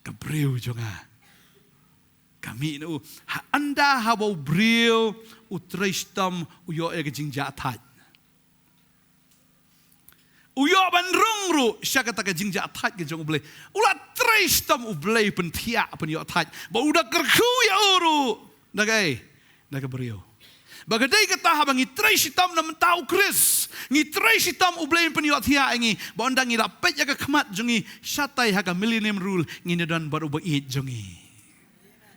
ka briew jong nga. Ka mih na u, ha, ynda haba u briew u trei shitom, u ïoh ïa ka jingjahthait. U ïoh ban rung ruh sha kata ka jingjahthait ka jong U Blei. U la trei shitom, U Blei pynthiah, pynïohthait. Ba u da kyrkhu ïa u ruh. Da kaei? Da ka briew. Ba ka dei kata haba ngi trei shitom na mynta u Khrist. Ngi trei shitom, U Blei pynïohthiah ïa ngi. Ba ynda ngi la peit ïa ka khmat jong ngi shatai ha ka millennium rule, ngin ïadon bad uba ïeit jong ngi.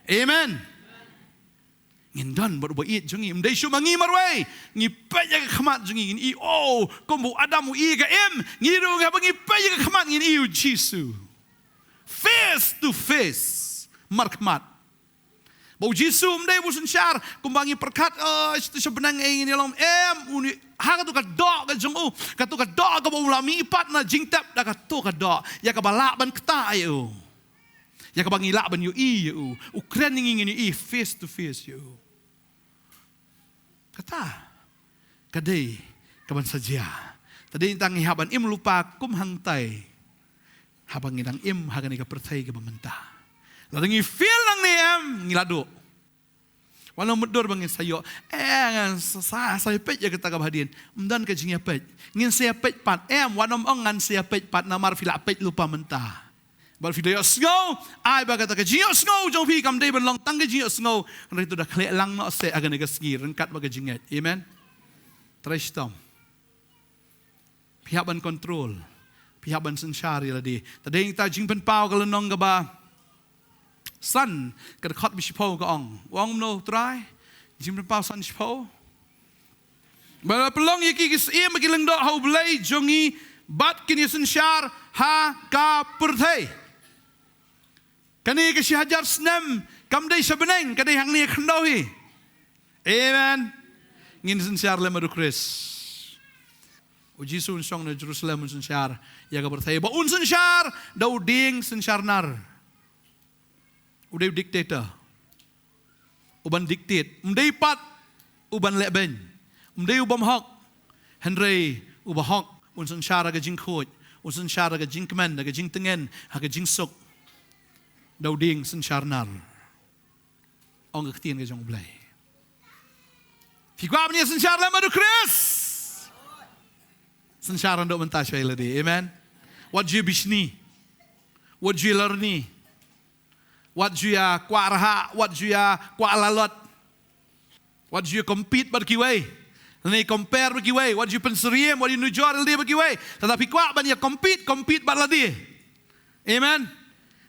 Amen. Ngin don bad uba ïeit jong ngi. Ym dei shuh ma ngi marwei. Ngi peit ïa ka khmat jong ngi, ngin i, oh, kumba u Adam u i ka im. Ngi ruh haba ngi peit ïa ka khmat ngin i u Jisu. Face to face. Markhmat. Ba u Jisu ym dei ba u synshar, kumba ngi pyrkhat, oh, sha bneng ei ngin ïalom, em, u ni, ha kato ka doh ka jong u, kato ka doh kaba u la mih pat na jingtep da kato ka doh, ïa kaba lah ban ktah ïa u. Ïa kaba ngi lah ban ïohi ïa u, u kren ïa ngi ngin ïohi face to face ïa u. Kata ka dei kaban sa jia. Ta dei tang ngi hap ban im lypa kum hangtai. Haba ngi dang im ha kane ka pyrthei kaba mynta. Lada ngi fail nangne em, ngi la duh. Wat nym mutdur ba ngin sa ïoh. Eh, ngan sa, sa, sa ïapeit ïa kata kaba hadien. Ym don ka jingïapeit. Ngin sa ïapeit pat. Em, wat nym ong ngan sa ïapeit pat namar phi la peit lypa mynta. Bad phi da ïohsngew, ai ba kata ka jingïohsngew jong phi kam dei ban long tang ka jingïohsngew, hynrei to da khleh lang noh seh ha kane ka sngi ryngkat bad ka jingngeit. Amen. Trei shitom. Phi hap ban control. Phi hap ban synshar ïa lade. Ta dei ta Jingpynpaw ka lynnong kaba san, ka dkhot ba shiphew ka ong. U ong kumno u Trai? Jingpynpaw san shiphew. Ba la pynlong ïa ki, ki syiem bad ki lyngdoh ha U Blei jong ngi bad kin ïasynshar ha ka pyrthei. Kane ka shi hajar snem kam dei sha bneng, ka dei hangne ha khyndew hi. Amen. Ngin synshar lem bad u Khrist. U Jisu un shong na Jerusalem un synshar ïa ka pyrthei. Ba un synshar da u dieng synshar nar. U dei u dictator. Uban dictate. Ym dei pat uban lehbeiñ. Ym dei u bymhok. Hynrei u bahok. Un synshar ha ka jingkhuid. Un synshar ha ka jingkmen, ha ka jingtngen, ha ka jingsuk. Da u dieng synshar nar. Ong ka ktien ka jong U Blei. Phi kwah ban ïasynshar lem bad u Khrist? Synshar naduh mynta sha ïalade. Amen. Wat ju ïabishni. Wat ju ïalorni. Wat ju ïakwah rhah, wat ju ïakwah lalot. Wat ju ïa compete bad kiwei. Lane compare bad kiwei, wat ju pynsyriem, wat ju nujor ïalade bad kiwei. Lada phi kwah ban ïa compete, compete bad lade. Amen.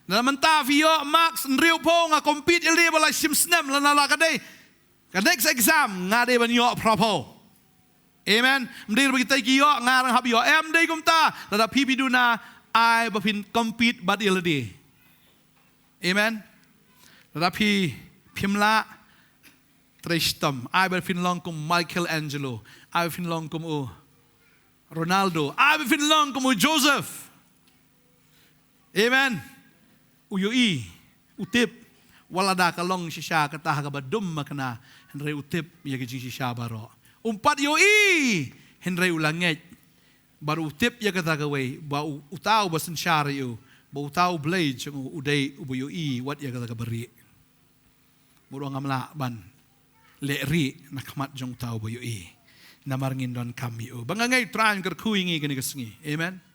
Lada mynta phi ïoh marks hynriewphew, nga compete ïalade bad la shim snem, lane la ka dei. Ka next exam nga dei ban ïoh phraphew. Amen. Ym dei ba kita ki ïoh, nga ruh hap ïoh. Em, ym dei kumta. Lada phi phi duna, ai ba phin compete bad ïa lade. Amen. Lada phi phim lah, trei shitom. Ai ba phin long kum Michelangelo. Ai ba phin long kum u Ronaldo. Ai ba phin long kum u Joseph. Amen. U ïohi, u tip, wat lada ka long shisha kata ha kaba dum makna, hynrei u tip ïa ka jingshisha baroh. Um pat ïohi, hynrei u la ngeit. Bad u tip ïa kata kawei, ba u, uta uba synshar ïa u, ba uta U Blei jong u, u dei uba ïohi wat ïa kata kaba rieh. Bad u ong ngam lah ban leh rieh na khmat jong uta uba ïohi. Namar ngin donkam ïa u. Ba nga ngeit U Trai un kyrkhu ïa ngi kane ka sngi. Amen.